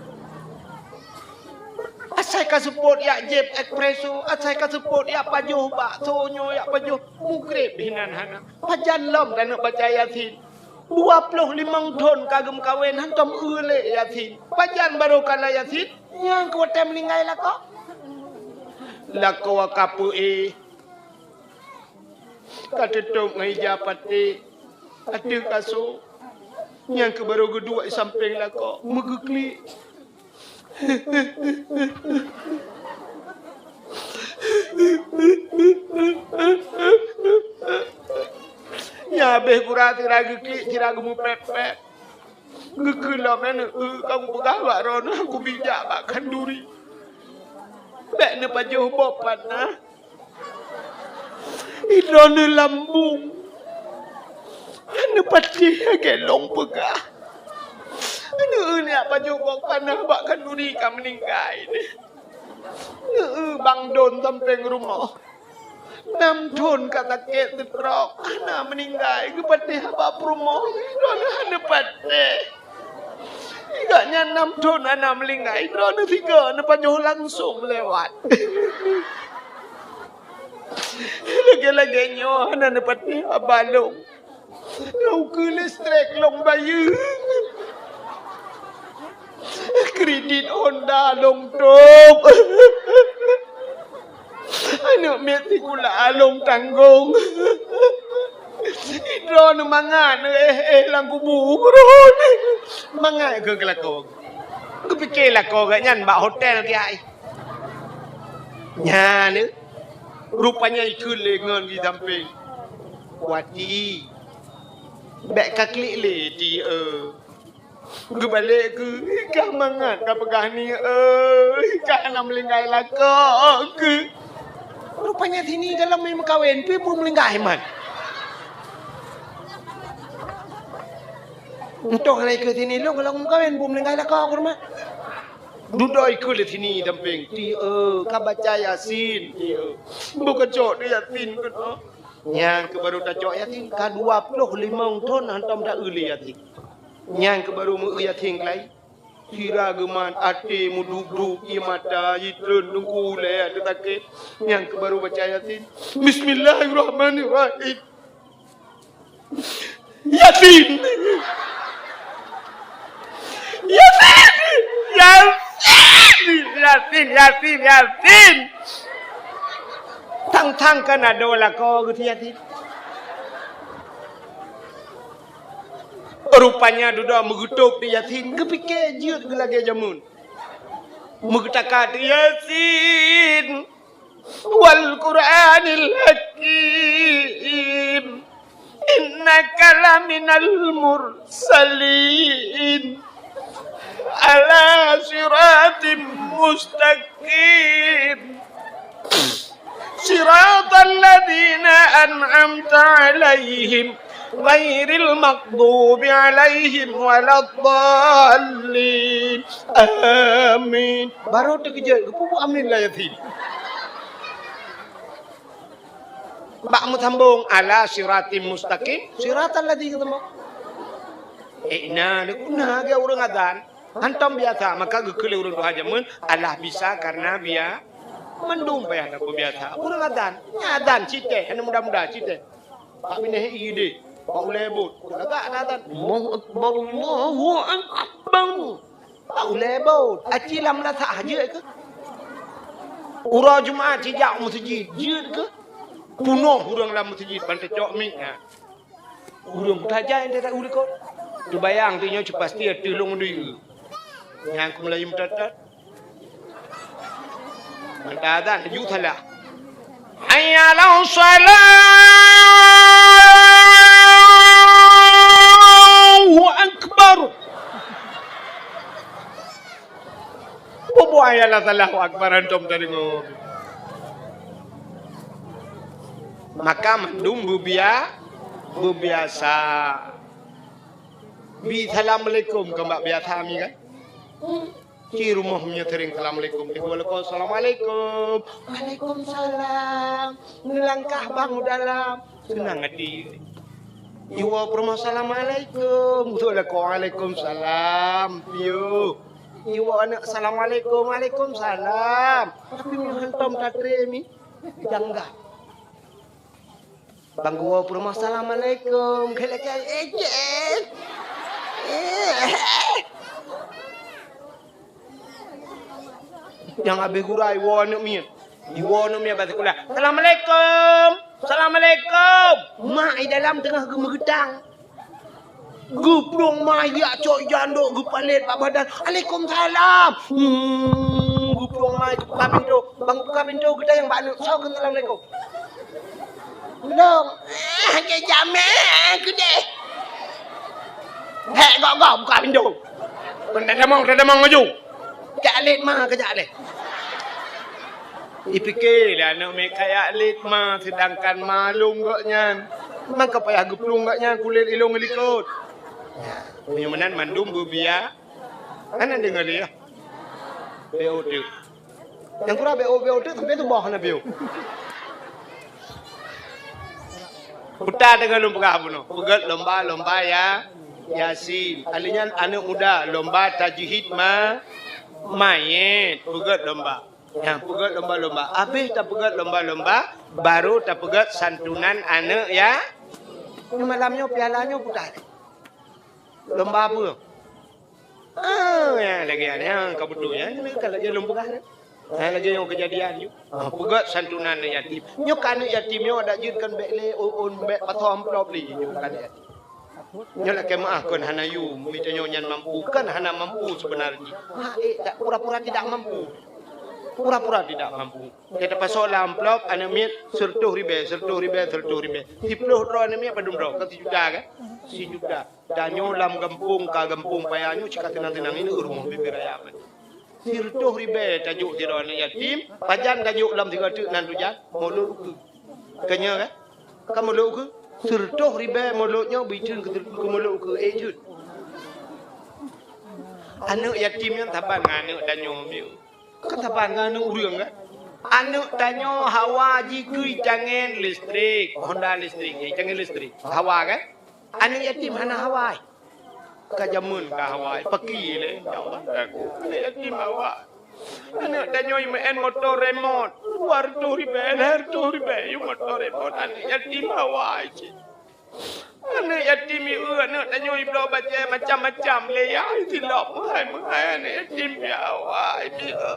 Asai ka seupôt jak jép espresso, asai ka seupôt jak pajoh bakso nyoe, jak pajoh mugreb hinan hana. Pajan lom taneuk baca Yasin. Dua ploh limong thon ka geumeukawen, hantom eu lé Yasin. Pajan barô kana Yasin, nyang keu watèe meuninggai lakoe. Lakoe ka peuéh. Ka teutôb ngon ija paté ateueh kasô. Nyang keu barô geuduek di sampéng lakoe, meugeuklik. Nyan habéh gura sira geuklik, sira geumeuprép-prép. Geukheun lom, "Aneuk, eu, ka kupeugah bak droeneuh, kubijak bak khanduri. Bèk neupajoh boh panah." Droeneuh lambông. Hana patéh lagèe lôn peugah. Aneuk, eu, jak pajoh boh panah bak khanduri ka meuninggai. Aneuk, eu, bang dôn sampéng rumoh. Nam thon ka sakét stroke, hana meuninggai, geupatéh haba peurumoh, droeneuh hana patéh. Gobnyan nam thon hana meuninggai, droeneuh sigoe neupajoh langsông lewat. Lagèe-lagèe nyoe hana neupatéh haba lôn. Nyoe ukeue listrik lôn bayeue. Kredit Honda lôn tôb. Aneuk miet sikula lôn tanggong. Droeneuh mangat, eh, eh, lam kubu droeneuh. Mangat keu lakoe. Geupiké lakoe gobnyan bak hotel kiai. Nyan, eh. Rupanya ikheun lé ngon di sampéng. Wati. Bèk ka klik lé, Ti, eu. Geubalek keu, ka mangat ka peugah ni, eu, ka hana meulinggai lakoe keu. Rupanya sini dalam meukawen, pi bu meulinggai man. Entong hana ikeu sini lôn, kalau meukawen bu meulinggai lakoe keu rumah. Dudoe ikeu lé sini dampéng. Ti, eu, ka baca Yasin, Ti, eu. Bukon cok di Yasin keunoe. Nyang keu barô tacok Yasin, ka dua ploh limong thon hantom ta-eu lé Yasin. Nyang keu barô meu-eu Yasin keulai, sira geuman até meudub-dub, ié mata jitreun, teungku ulèe ateueh sakét. Nyang keu barô baca Yasin, "Bismillahirrahmanirrahim." Yasin! Yasin! Yasin! Yasin, Yasin, Yasin! Thang-thang kan adoe lakoe geuti Yasin. Rupanya dudoe meugeutôb di Yasin, geupike jeuet geulagèe jameun. Meugeutaka di Yasin. Wal Qur'anil Hakim. Innaka laminal mursalin. Ala siratim mustaqim. Siratal ladzina an'amta 'alaihim ghairil maghdubi 'alaihim waladdallin. Amin. Baru teukeujot, geupeubeuet amin lah Yasin. Bak meusambong, ala siratim mustaqim, siratal ladzina. Eh, na, na, na, ureueng azan. Hantom biasa, maka geukheun lé ureueng tuha jameun, alah bisa karena bia-, mandum payah tapeubiasa. Ureueng azan, nya azan, citeh, hana muda-muda, citeh. Pak binéh i deh, pak ulèe bot, lagak na azan. Allahu Akbar, Allahu Akbar. Pak ulèe bot, aci lam meulasah jeuet keuh. Uroe Jumat, cijak meuseujid, jeuet keuh. Punoh ureueng lam meuseujid, ban teucok mic, ha. Ureueng tajai nyan tahu likot. Teubayang tu nyoe pasti ateueh lôn dui. Nyang keu Meulayu meutot-tot. Mantah azan, laju salah. Hayya 'alas shalah. Allahu Akbar. Bubuai Allah Allahu Akbar antom tadeungoe. Maka mandum beubia-, beubiasa. Bi assalamualaikum kon bak biasa mi kan? Ci rumoh meunyoe sering assalamualaikum. Assalamualaikum. Waalaikumsalam. Neulangkah bang u dalam. Seunang até. Iwoe peurumoh, "Assalamualaikum." Beutôi lah, "Waalaikumsalam." Piôh. Iwoe aneuk, "Assalamualaikum." "Waalaikumsalam." Tapi meuhantom tatré mi, jangga. Bang geuwoe peurumoh, "Assalamualaikum." Kheun lagèe, "Eh, cek." Eh. Nyang habéh gura iwoe aneuk miet. Iwoe aneuk miet bak sikula. "Assalamualaikum. Assalamualaikum." Mak i dalam teungoh geumeugeutang. Geuplueng ma i jak cok i jandok geupalét bak badan. "Waalaikumsalam." Hmm, geuplueng ma i geubuka pintoe. Bang buka pintoe geutanyong bak aneuk, "Soe kheun assalamualaikum?" Lôn, ah, geujamé keudéh. Hék, gok-gok buka pintoe. Kon tadamong, tadamong laju. Jak lét ma kajak lé. Ipike lé aneuk miet kajak lét ma, seudangkan ma lôn gobnyan. Maka payah geuplueng gobnyan kulét ilôn likot. Meunyoe meunan mandum beubia. Hana deungoe lé, ya. Beu teuk. Nyang kura beu, beu teuk sampai tuboh hana beu. Peue teungoh lôn peugah bunoe. Peugöt lomba-lomba ya, Yasin. Ahli nyan aneuk muda, lomba tajhid ma-, mayét. Peugöt lomba. Ya, peugöt lomba-lomba. Habéh tapeugöt lomba-lomba, baru tapeugöt santunan aneuk ya. Nyoe malam nyoe piala nyoe peugah. Lomba peue? Ah, ya, lagèe nyan, ka beutôi nyan, ka lagèe lôn peugah nyan. Ha, lagèe nyoe keujadian nyoe. Ha, peugöt santunan aneuk yatim. Nyoe ka aneuk yatim nyoe adak jeuet kan bèk lé, ôn, ôn bèk pasoe amplop lé nyoe ka aneuk yatim. Nyoe lakèe meu'ah kon hana yum, mita nyoe nyan mampu, kan hana mampu sebenarnya. Ha, eh, tak, pura-pura tidak mampu. Pura-pura tidak mampu. Gata pasoe lam amplop aneuk miet seureutôh ribèe, seureutôh ribèe, seureutôh ribèe. Siplôh droe aneuk miet padum droe, kan sijuta kan? Sijuta. Tanyoe lam gampông ka gampông paya nyoe cit ka teunang-teunang ineuk rumoh bibèe raya. Sireutoh ribèe tajok sidroe aneuk yatim, pajan tajok lam sigoe teuk nan tujan, mulod ukeue. Ka nyoe kan? Ka mulod ukeue? Sireutoh ribèe mulod nyoe beuitheun keu, keu mulod ukeue, eh, jeuet. Aneuk yatim nyan saban ngon aneuk tanyoe mieu. Kan saban ngon aneuk ureueng kan? Aneuk tanyoe hawa jih keu itangen listrik, honda listrik, itangen listrik. Hawa kan? Aneuk yatim hana hawa. Ka jameun ka hawa, paki lé. Ya Allah, aku aneuk yatim hawa. Aneuk tanyoe meu'en moto remot, dua reutôh ribèe, lhèe reutôh ribèe, yue moto remot, aneuk yatim hawa cit. Aneuk yatim ieu, aneuk tanyoe ibloe bajée macam-macam lé, ya, itilop meuhai-meuhai aneuk yatim, ya Allah, ieu.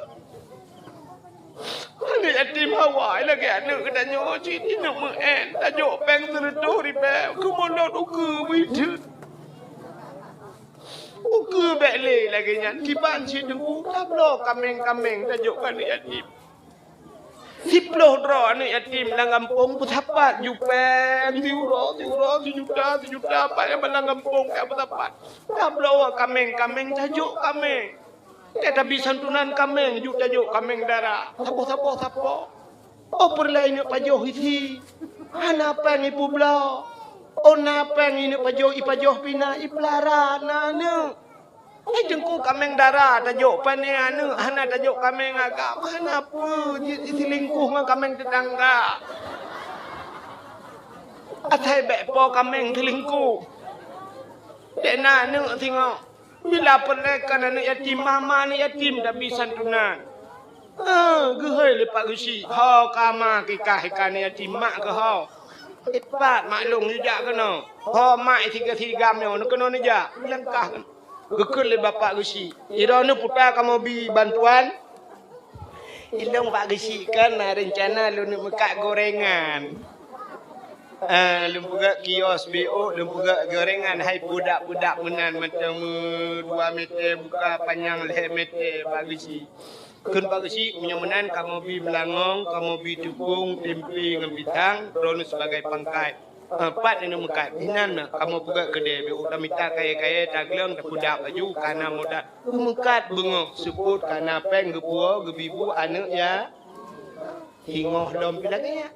Aneuk yatim hawa lagée aneuk geutanyoe cit, ineuk meu'en, tajok péng sireutôh ribée, keu mulod ukeue beuideuen. Ukeue bék lé lagée nyan, kiban cit teungku, tabloe kaméng-kaméng tajok keu aneuk yatim. Siploh droe aneuk yatim lam gampông peusapat ju péng siuroe, siuroe, sijuta, sijuta, pat nyang lam gampông ka peusapat. Tabloe kaméng-kaméng, tajok kaméng. Tatabi santunan kaméng, ju tajok kaméng dara. Saboh-saboh sapo. Oh, peureulée ineuk pajoh isi. Hana péng ipeubloe. Oh, na péng ineuk pajoh, ipajoh pih na, ipeulara na aneuk. Hai teungku, kaméng dara tajok pane aneuk, hana tajok kaméng agam, hana peue jeuet jiseulingkuh ngon kaméng teutangga. Asai bék po kaméng seulingkuh. Dek na aneuk singoh. Bila peureulée kon aneuk yatim, mama aneuk yatim tabi santunan. Ah, geuhôi lé Pak Geuchik, ho ka ma kikah ikan yatim mak keuh ho. Ipat mak lôn neujak keunoe. Ho mak siga-siga nyoe neukeunoe neujak. Langkah keunoe. Geukheun lé bapak Geuchik, "Droeneuh puta kamoe bi bantuan?" "Ilôn Pak Geuchik kan na reuncana lôn neuk meukat gorengan." Ah, lôn peugah kios B O, lôn peugah gorengan hai pudak-pudak meunan mantong dua meter buka, panyang lhée meter Pak Geuchik. Kheun Pak Geuchik, meunyoe meunan kamoe bi beulangong, kamoe bi teupông, tempe ngon pisang, droeneuh sibagai pangkat. Eh, pat neuneuh meukat. Inan na, kamoe peugah keudeh, beu tamita kayée-kayée, tagleueng, tapeudap laju, kana modal. Meukat beungoh, seupôt kana péng geupuwoe, geubi bu aneuk ya. Singoh lom pih lagée nyan.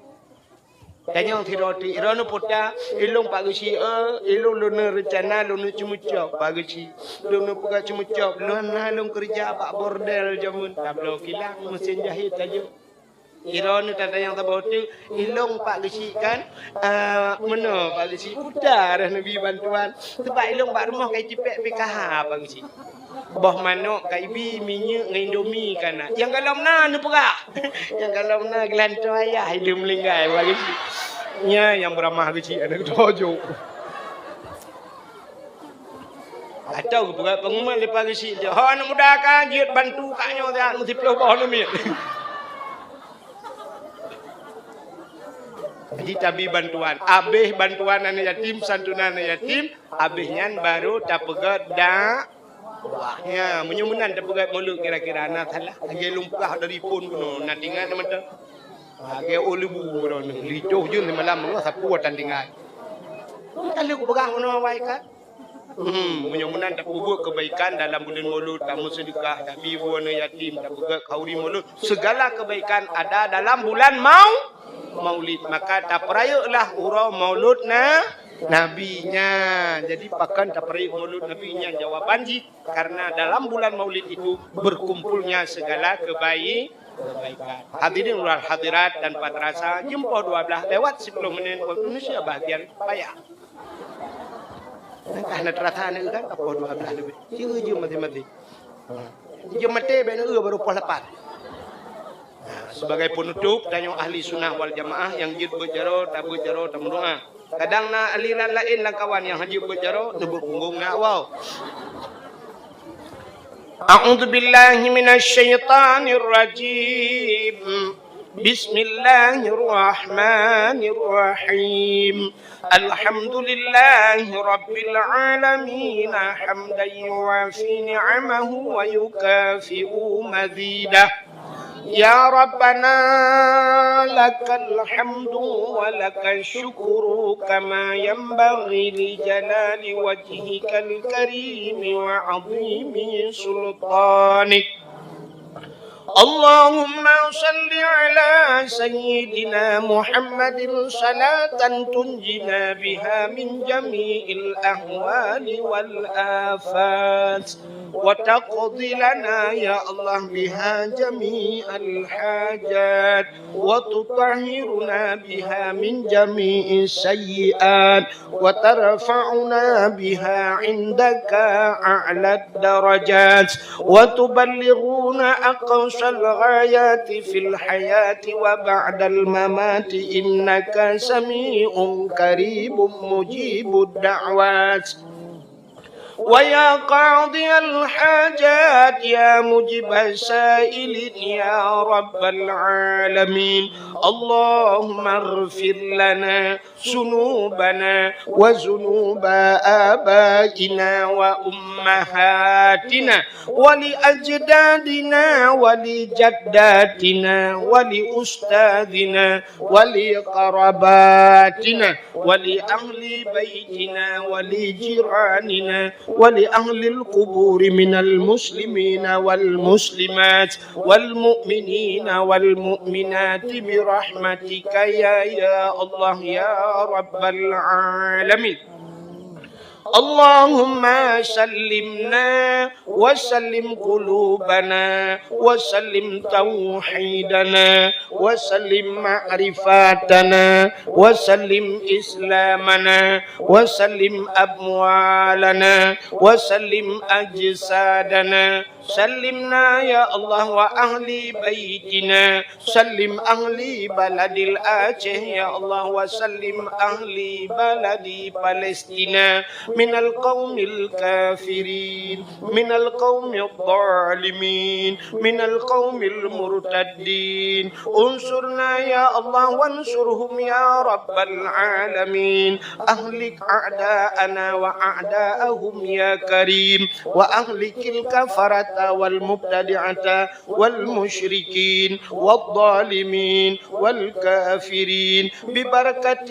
Tanyong sidroe teuk, "Droeneuh puta?" "Ilôn Pak Geuchik, eh, ilôn lôn na reuncana lôn neuk ceumeucok Pak Geuchik." "Droeneuh peugah ceumeucok?" "Lôn na lôn keureuja bak bordel jameun, tabloe kilang, meusén jahét tajok." Droeneuh tatanyong saboh teuk, "Ilôn Pak Geuchik kan?" "Ah, meunoe Pak Geuchik, puta roh neubi bantuan. Sabab ilôn bak rumoh ka icipék P K H Pak Geuchik." Boh manok ka ibi, minyeuk ngon indomie ka na. Nyang golom na neupeugah. Nyang golom na geulantoe ayah idum linggai bagi cit. Nyan nyang beuramah keuchik aneuk tojo. Atau geupeugah pengumuman leupah geuchik tu. Ho aneuk muda ka jeuet bantu kak nyoe siat meusiploh boh aneuk miet. Jadi tabi bantuan. Abéh bantuan aneuk yatim, santunan aneuk yatim, abéh nyan baru tapeugah dak Wah, nya, meunyoe meunan tapeugah mulod kira-kira na salah. Lagée lôn peugah dari phon bunoe, na tingat na mantong. Lagée oh leubue bunoe, licoh jeuet malam bunoe sapeue tan tingat. Ka lheueh kupeugah bunoe awai kan. Hmm, meunyoe meunan tapeubuet keubaikan dalam buleuen mulod, tameuseudekah, tabi bu aneuk yatim, tapeugah khauri mulod, segala kebaikan ada dalam bulan mau, maulid. Maka tapeurayeuklah uroe maulud na, Nabi nyan. Jadi pakon tapeurayeuk maulud Nabi nyan? Jawaban jih, karena dalam bulan maulid itu berkumpulnya segala kebaik-, kebaikan. Hadirin wal hadirat, tanpa terasa jeuem poh dua belas lewat sepuluh menit waktu Indonesia bahagian payah. Entah na terasa ni kan, poh dua belas lebih. Jeuem, jeuem mati-mati. Jeuem maté bak neu baru poh lapan. Sebagai penutup, tanyoe ahli sunnah wal jamaah nyang jeuet beuet jaroe, tabeuet jaroe, tameudoa. Kadang na aliran laén lam kawan nyang hana jeuet beuet jaroe, neubeuet punggong na awai. A'udzubillahi minasyaitonirrajim. Bismillahirrahmanirrahim. Alhamdulillahi rabbil alamin, hamdan yuwafi ni'amahu wa yukafi'u mazidah. Ya Rabbana, lakal hamdu wa lakal syukru, kama yanbaghi li jalali wajhikal karimi wa azimi sultanik. اللهم صل على سيدنا محمد صلاة تنجينا بها من جميع الأهوال والآفات، وتقضي لنا يا الله بها جميع الحاجات، وتطهرنا بها من جميع السيئات، وترفعنا بها عندك أعلى الدرجات، وتبلغنا أقصى الغايات في الحياة وبعد الممات إنك سميع قريب مجيب الدعوات. ويا قاضي الحاجات يا مجيب السائلين يا رب العالمين. اللهم اغفر لنا ذنوبنا وذنوب آبائنا وأمهاتنا ولأجدادنا ولجداتنا ولأستاذنا ولقراباتنا ولأهل بيتنا ولجيراننا ولأهل القبور من المسلمين والمسلمات والمؤمنين والمؤمنات برحمتك يا، يا الله يا رب العالمين. اللهم سلمنا وسلم قلوبنا وسلم توحيدنا وسلم معرفتنا وسلم إسلامنا وسلم أموالنا وسلم أجسادنا. سلمنا يا الله وأهل بيتنا. سلم أهل بلد الأعشى يا الله وسلم أهل بلد فلسطين من القوم الكافرين من القوم الظالمين من القوم المرتدين. انصرنا يا الله وانصرهم يا رب العالمين. أهلك أعداءنا وأعداءهم يا كريم. وأهلك الكفرة والمبتدعة والمشركين والظالمين والكافرين ببركة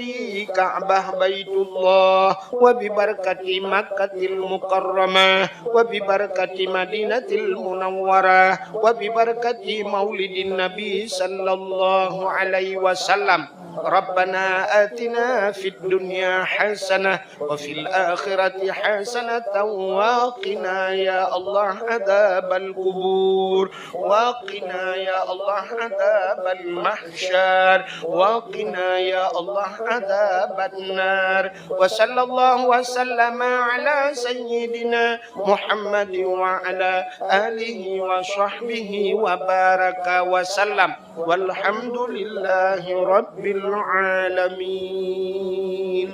كعبة بيت الله وببركة مكة المكرمة وببركة مدينة المنورة وببركة مولد النبي صلى الله عليه وسلم. ربنا آتنا في الدنيا حسنة وفي الآخرة حسنة وقنا يا الله عذاب القبور وقنا يا الله عذاب المحشر وقنا يا الله عذاب النار. وصلى الله وسلم على سيدنا محمد وعلى آله وصحبه وبارك وسلم. والحمد لله رب العالمين.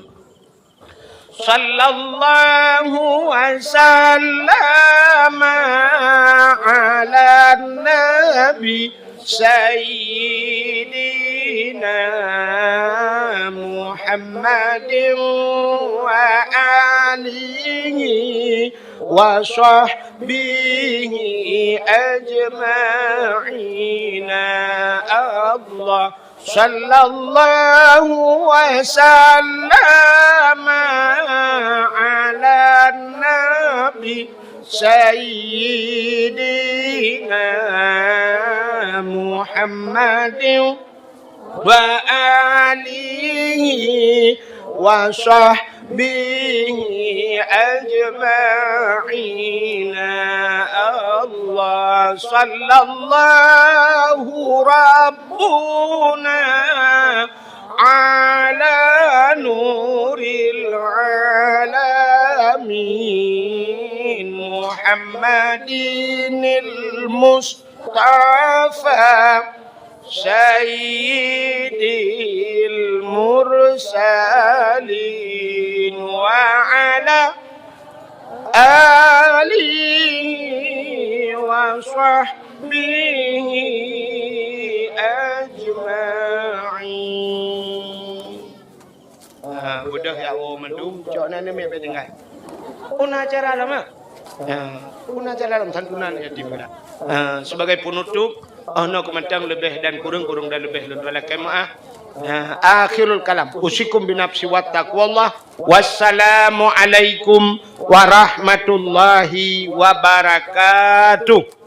صلى الله وسلم على النبي سيدنا محمد وآله وصحبه أجمعين. الله صلى الله وسلم على النبي سيدنا محمد وآله وصحبه أجمعين. الله صلى الله ربنا على نور العالمين محمد المصطفى سيد المرسلين وعلى آله وصحبه أجمعين. Ha, beudôh ya Allah mandum, cok na neumé bak tinggai. Pun acara lama. Ha, pun acara lama santunan yatim piatu. Ha, sebagai penutup, oh no keumantang leubeh dan kureueng, kureueng dan leubeh lôn lakée meu'ah. Ha, akhirul kalam. Usikum binafsi wa taqwallah. Wassalamualaikum warahmatullahi wabarakatuh.